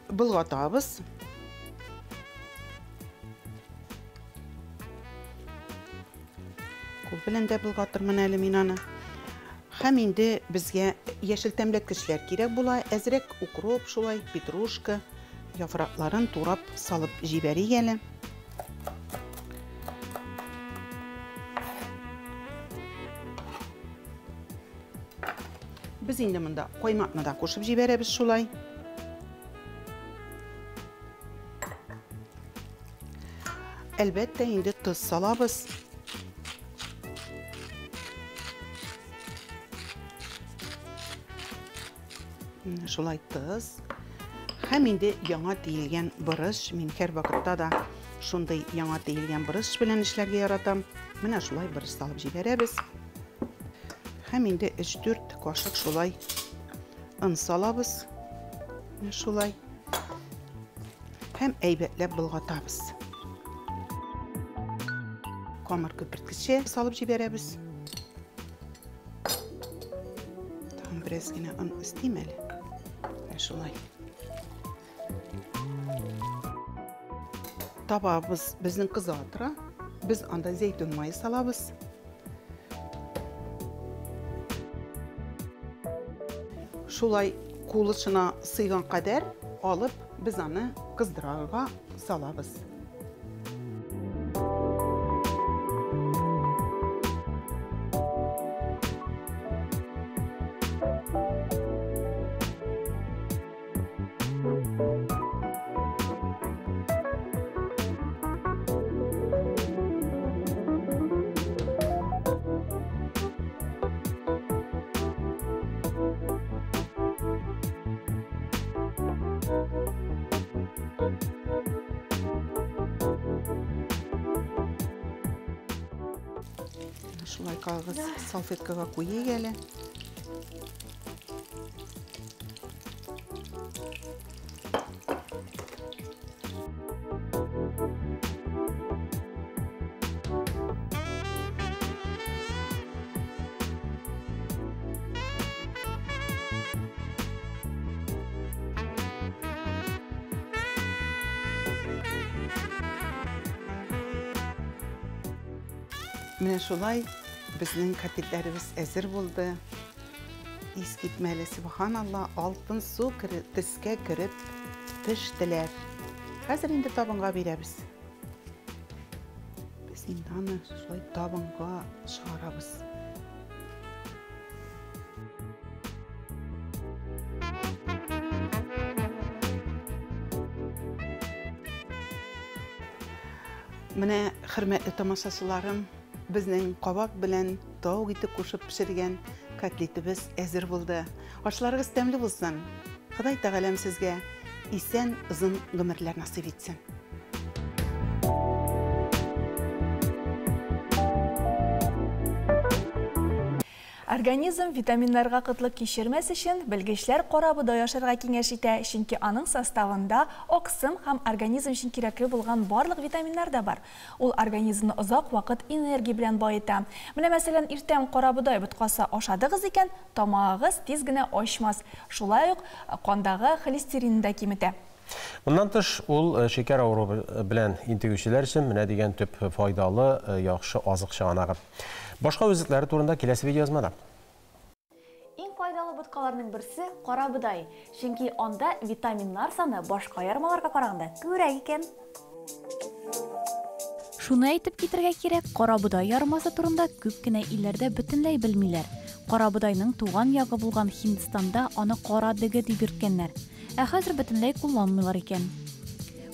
Болгатабыз. Кул белән дә болгатырмын әле мин аны. Һәм инде безгә яшел тәмләткечләр кирәк була. Әзрәк укроп шулай, петрушка, яфракларын турап салып җибәрик әле. Без инде монда каймакны да кушып җибәрәбез шулай. Әлбәттә, инде тоз салабыз. Шулай тоз. Һәм инде яңа тиелгән борыч. Мин һәр вакытта да шундый яңа тиелгән борыч белән эшләргә яратам. Менә шулай борыч салып җибәрәбез. Һәм инде 3-4 кашык шулай он салабыз. Менә шулай. Һәм әйбәтләп болгатабыз. Камыр көперткече салып җибәрәбез. Тагын бераз генә он өстим әле. Менә шулай. Табабыз безнең кыза тора. Без анда зәйтүн мае салабыз. Шулай кулышына сыйган кадәр алып, без аны кыздырырга салабыз. Шулай кагыз салфеткага куйыйк әле. Менә шулай безнең котлетләребез әзер булды. Искитмәле, субханалла, алтын су төскә кереп пештеләр. Хәзер инде табынга бирәбез. Без инде аны шулай табынга чыгарабыз. Менә, хөрмәтле тамашачыларым, безнең кабак белән тавык ите кушып пешергән котлетыбыз әзер булды. Ашларыгыз тәмле булсын. Ходай Тәгаләм сезгә исән озын гомерләр насыйп итсен. Организм витаминнарга кытлык кичермәс өчен белгечләр карабодай ашарга киңәш итә, чөнки аның составында аксым һәм организм өчен кирәкле булган барлык витаминнар да бар. Ул организмны озак вакыт энергия белән баета. Менә мәсәлән, иртән карабодай боткасы ашадыгыз икән, тамагыгыз тиз генә ачмас. Шулай ук кандагы холестеринны да киметә. Моннан тыш, ул шикәр авыруы белән интегүчеләр өчен менә дигән төп файдалы, яхшы азык чыганагы. Башка үзлекләре турында киләсе видеоязмада. Иң файдалы боткаларның берсе карабодай, чөнки анда витаминнар саны башка ярмаларга караганда күбрәк икән. Шуны әйтеп китергә кирәк, карабодай ярмасы турында күп кенә илләрдә бөтенләй белмиләр. Карабодайның туган ягы булган Һиндстанда аны кара дөге дип йөрткәннәр. Ә хәзер бөтенләй кулланмыйлар икән.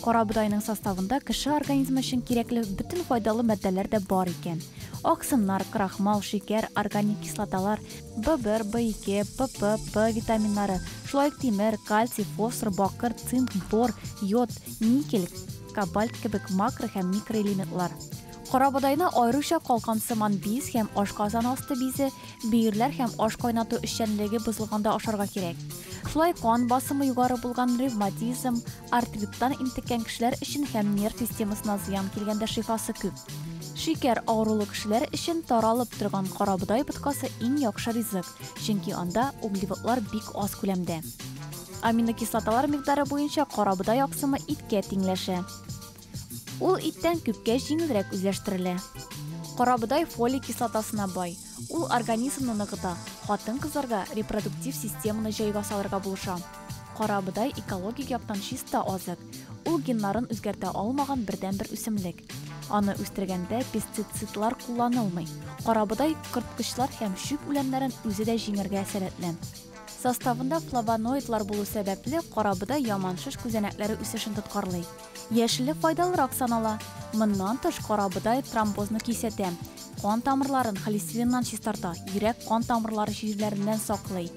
Карабодайның составында кеше организмы өчен кирәкле бөтен файдалы матдәләр дә бар икән. Аксымнар, крахмал, шикәр, органик кислоталар, B1, B2, PP, P витаминнары, шулай ук тимер, кальций, фосфор, бакыр, цинк, бор, йод, никель, кобальт кебек макро һәм микроэлементлар. Карабодайны аеруча калкансыман биз һәм ашказан асты бизе, бөерләр һәм аш кайнату эшчәнлеге бозылганда ашарга кирәк. Шулай кан басымы югары булган ревматизм, артриттан интеккән кешеләр өчен һәм нерв системасына зыян килгәндә шифасы күп. Шикәр авырулы кешеләр өчен таралып торган карабодай боткасы иң яхшы ризык, чөнки анда углеводлар бик аз күләмдә. Аминокислоталар микъдары буенча карабодай аксымы иткә тиңләшә. Ул иттән күпкә җиңелрәк үзләштерелә. Карабодай фолий кислотасына бай. Ул организмны ныгыта, хатын-кызларга репродуктив системаны җайга салырга булыша. Карабодай экологик яктан чиста азык. Ул геннарын үзгәртә алмаган бердәнбер үсемлек. Аны үстергәндә пестицидлар кулланылмый. Карабодай корткычлар һәм чүп үләннәрен үзе дә җиңәргә сәләтле. Составында флавоноидлар булу сәбәпле, карабодай яман шеш күзәнәкләре үсешен тоткарлый. Яшеле файдалырак санала. Моннан тыш, карабодай тромбозны кисәтә, кан тамырларын холестериннан чистарта, йөрәк-кан тамырлары чирләреннән саклый.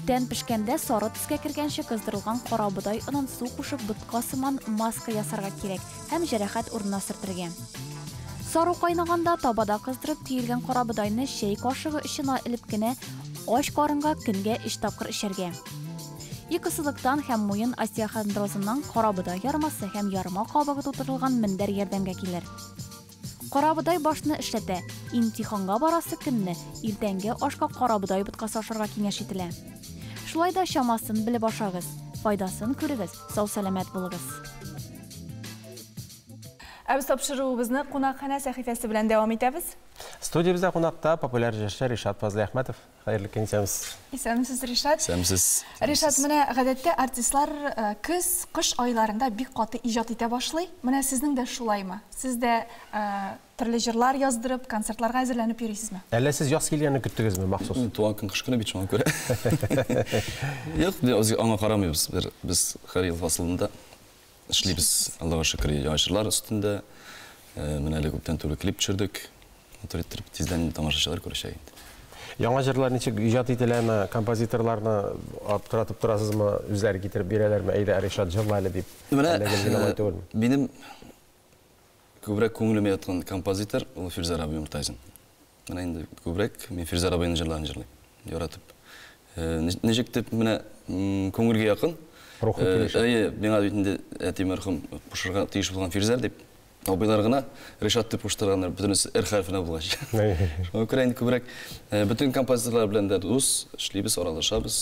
Тән пешкәндә сары төскә кергәнче кыздырылган карабодай онын су кушып ботка сыман маска ясарга кирәк һәм җәрәхәт урынына сөртергә. Сару кайнаганда табада кыздырып төелгән карабодайны чәй кашыгы очына элеп кенә ач карынга көнгә өч тапкыр эчәргә. Йокысызлыктан һәм муен остеохондрозыннан карабодай ярмасы һәм ярма кабыгы тутырылган мендәр ярдәмгә килер. Карабодай башны эшләтә. Имтиханга барасы көнне иртәнге ашка карабодай боткасы ашарга киңәш ителә. Шулай да чамасын белеп ашагыз, файдасын күрегез, сау-сәламәт булыгыз. Ә без тапшыруыбызны Кунакханә сәхифәсе белән дәвам итәбез. Студиябездә кунакта популяр җырчы Ришат Фазлыәхмәтов. Хәерле көн, исәнмесез. Исәнмесез, Ришат. Исәнмесез. Ришат, менә гадәттә артистлар э, көз, кыш айларында бик каты иҗат итә башлый. Менә сезнең дә шулаймы? Сез дә э, төрле җырлар яздырып, концертларга әзерләнеп йөрисезме? Әллә сез яз килгәнне көттегезме махсус? Туган көн кыш көне бит шуңа күрә. Юк, без аңа карамыйбыз. Без һәр ел фасылында Эшлибез, Аллага шөкер, яңа җырлар өстендә. Менә әле күптән түгел клип төшердек. Матур иттереп, тиздән тамашачылар күрәчәк инде. Яңа җырлар ничек иҗат ителәме? Композиторларны аптыратып торасызмы? Үзләре китереп бирәләрме? Әйдә, Ришат, җырла әле дип. Менә Әллә гел генә алай түгелме? минем күбрәк күңелемә яткан композитор ул Фирзәр абый Мортазин. Менә инде күбрәк мин Фирзәр абыйның җырларын җырлыйм. Яратып. Ничек дип менә күңелгә якын. Рухи килешә. Әйе, миңа бит инде әти мәрхүм кушырга тиеш булган Фирзәр дип. Абыйлар гына Ришат дип куштырганнар, бөтенесе Р хәрефенә булгач. Шуңа күрә инде күбрәк бөтен композиторлар белән дә дус, эшлибез, аралашабыз.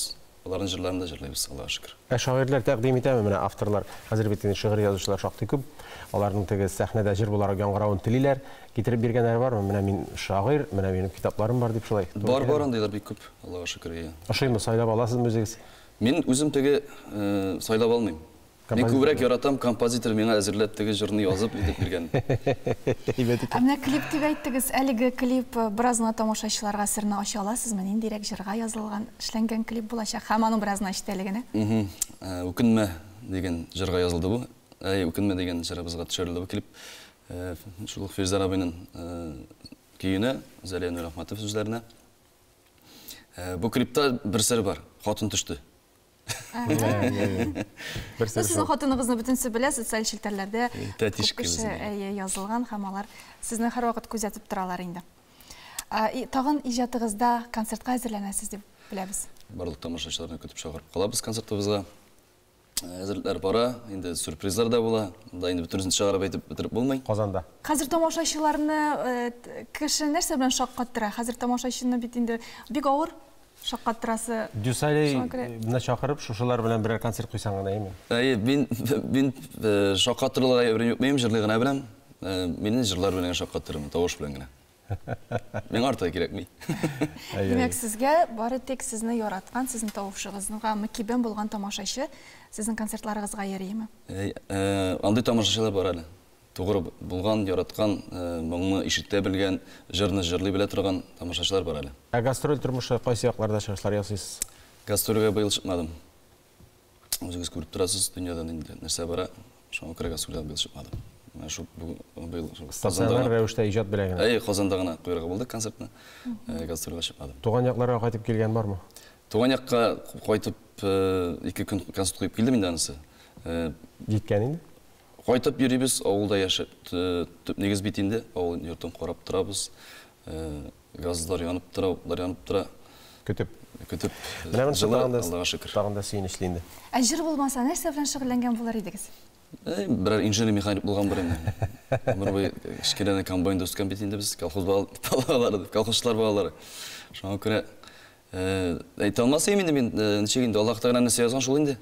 Аларның җырларын да җырлыйбыз, Аллага шөкер. Ә шагыйрьләр тәкъдим итәме менә авторлар? Хәзер бит инде шигырь язучылар шактый күп. Аларның теге сәхнәдә җыр буларак яңгыравын телиләр. Китереп биргәннәре бармы? Менә мин шагыйрь, менә минем китапларым бар дип шулай. Бар, бар андыйлар бик күп, Аллага шөкер, әйе. Ошыймы, сайлап аласызмы үзегез? Мин үзем теге сайлап алмыйм. Мин күбрәк яратам композитор миңа әзерләп теге җырны язып итеп биргән. Әйбәт икән. Ә менә клип дип әйттегез. Әлеге клип бераз гына тамашачыларга серне ача аласызмы? Ниндирәк җырга язылган, эшләнгән клип булачак? Һәм аның бераз гына эчтәлегенә. Үкенмә дигән җырга язылды бу. Әй, үкенмә дигән җырыбызга төшерелде бу клип. Шул ук Фирзәр абыйның көенә, Зәлия Нурәхмәтов сүзләренә. Бу клипта бер сер бар. Хатын төште. Бер сер. Сезнең хатыныгызны бөтенесе белә, социаль челтәрләрдә күп кеше әйе язылган һәм алар сезне һәрвакыт күзәтеп торалар инде. Тагын иҗатыгызда концертка әзерләнәсез дип беләбез. Барлык тамашачыларны көтеп чакырып калабыз концертыбызга. Әзерлекләр бара, инде сюрпризлар да була. Монда инде бөтенесен чыгарып әйтеп бетереп булмый. Казанда. Хәзер тамашачыларны кеше нәрсә белән шаккаттыра? Хәзер тамашачыны бит инде бик авыр шаккаттырасы. Дюсалейны чакырып, шушылар белән берәр концерт куйсаң гына, әйеме? Әйе, мин мин шаккаттырырга әйберем юк, мин җырлый гына беләм. Мине җырлар белән генә шаккаттырырмын, тавыш белән генә. Миңа артыгы кирәкми. Димәк, сезгә бары тик сезне яраткан, сезнең тавышыгызга мөкиббән булган тамашачы сезнең концертларыгызга йөриме? Андый тамашачылар бар әле. Тугры булган, яраткан, моңны ишетә белгән, җырны җырлый белә торган тамашачылар бар әле. Ә гастроль тормышы кайсы якларда чыгышлар ясыйсыз? Гастрольгә быел чыкмадым. Үзегез күреп торасыз, дөньяда нинди нәрсә бара. Шуңа күрә гастрольгә быел чыкмадым. Менә шул быел стационар рәвештә иҗат белән генә. Әйе, Казанда гына куярга булдык концертны. Гастрольгә чыкмадым. Туган якларга кайтып килгән бармы? Туган якка кайтып, ике көн концерт куеп килдем инде анысы. Җиткән инде. Кайтып йөрибез, авылда яшәп, төп нигез бит инде, авыл йортын карап торабыз. Газлар янып тора, утлар янып тора. Көтеп. Көтеп. Менә монысы Җылы, тагын да Аллага шөкер. Тагын да сөенечле инде. Ә җыр булмаса, нәрсә белән шөгыльләнгән булыр идегез? Берәр инженер-механик булган бер инде. Гомер буе кечкенәдән комбайнда үскән бит инде без, колхоз балалары дип, колхозчылар балалары. Шуңа күрә әйтә алмас идем инде мин, ничек инде Аллаһ Тәгалә нәрсә язган шул инде.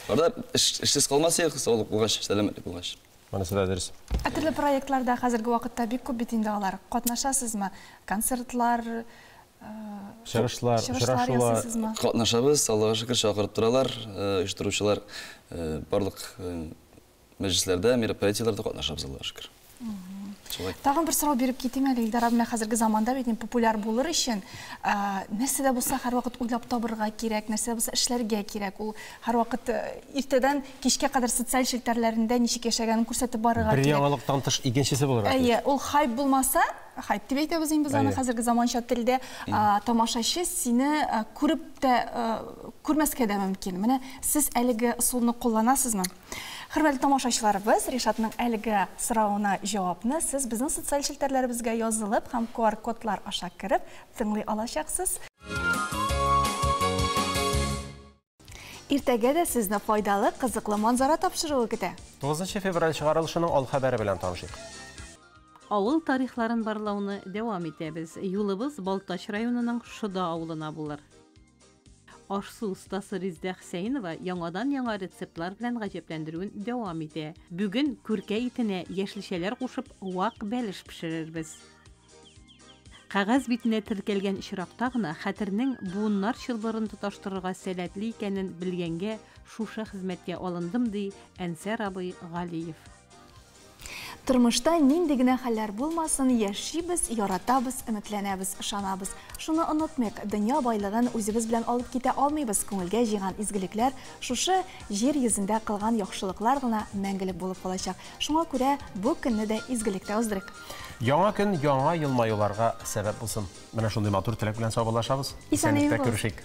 Барда эшсез калмас идек, саулык булгач, сәламәтлек булгач. Монысы да дөрес. Ә төрле проектларда хәзерге вакытта бик күп бит инде алар. Катнашасызмы? Концертлар, Чыгышлар, очрашулар. Катнашабыз, Аллага шөкер, чакырып торалар, оештыручылар барлык мәҗлесләрдә, мероприятиеләрдә катнашабыз, Аллага шөкер. Шулай. Тагын бер сорау биреп китим әле, Илдар абый, менә хәзерге заманда бит инде популяр булыр өчен нәрсә дә булса һәрвакыт уйлап табырга кирәк, нәрсә дә булса эшләргә кирәк. Ул һәрвакыт иртәдән кичкә кадәр социаль челтәрләрендә ничек яшәгәнен күрсәтеп барырга Бер кирәк. яңалыктан тыш икенчесе булырга тиеш. Әйе, ул хайп булмаса, хайп дип әйтәбез инде без аны хәзерге заманча телдә, тамашачы сине күреп тә күрмәскә дә мөмкин. Менә сез әлеге ысулны кулланасызмы? Хөрмәтле тамашачыларыбыз, Ришатның әлеге соравына җавапны сез безнең социаль челтәрләребезгә язылып һәм QR-кодлар аша кереп тыңлый алачаксыз. Иртәгә дә сезне файдалы, кызыклы манзара тапшыруы көтә. 9 февраль чыгарылышының алхәбәре белән танышыйк. Авыл тарихларын барлауны дәвам итәбез. Юлыбыз Балтач районының Шода авылына булыр. Аш-су остасы Резидә Хөсәенова яңадан-яңа рецептлар белән гаҗәпләндерүен дәвам итә. Бүген күркә итенә яшелчәләр кушып вак бәлеш пешерербез. Кәгазь битенә теркәлгән очракта гына хәтернең буыннар чылбырын тоташтырырга сәләтле икәнен белгәнгә шушы хезмәткә алындым, ди Әнсәр абый Галиев. Тормышта нинди генә хәлләр булмасын, яшибез, яратабыз, өметләнәбез, ышанабыз. Шуны онытмыйк, дөнья байлыгын үзебез белән алып китә алмыйбыз, күңелгә җыйган изгелекләр, шушы җир йөзендә кылган яхшылыклар гына мәңгелек булып калачак. Шуңа күрә бу көнне дә изгелектә уздырыйк. Яңа көн яңа елмаюларга сәбәп булсын. Менә шундый матур теләк белән саубуллашабыз. Исәнлектә күрешик.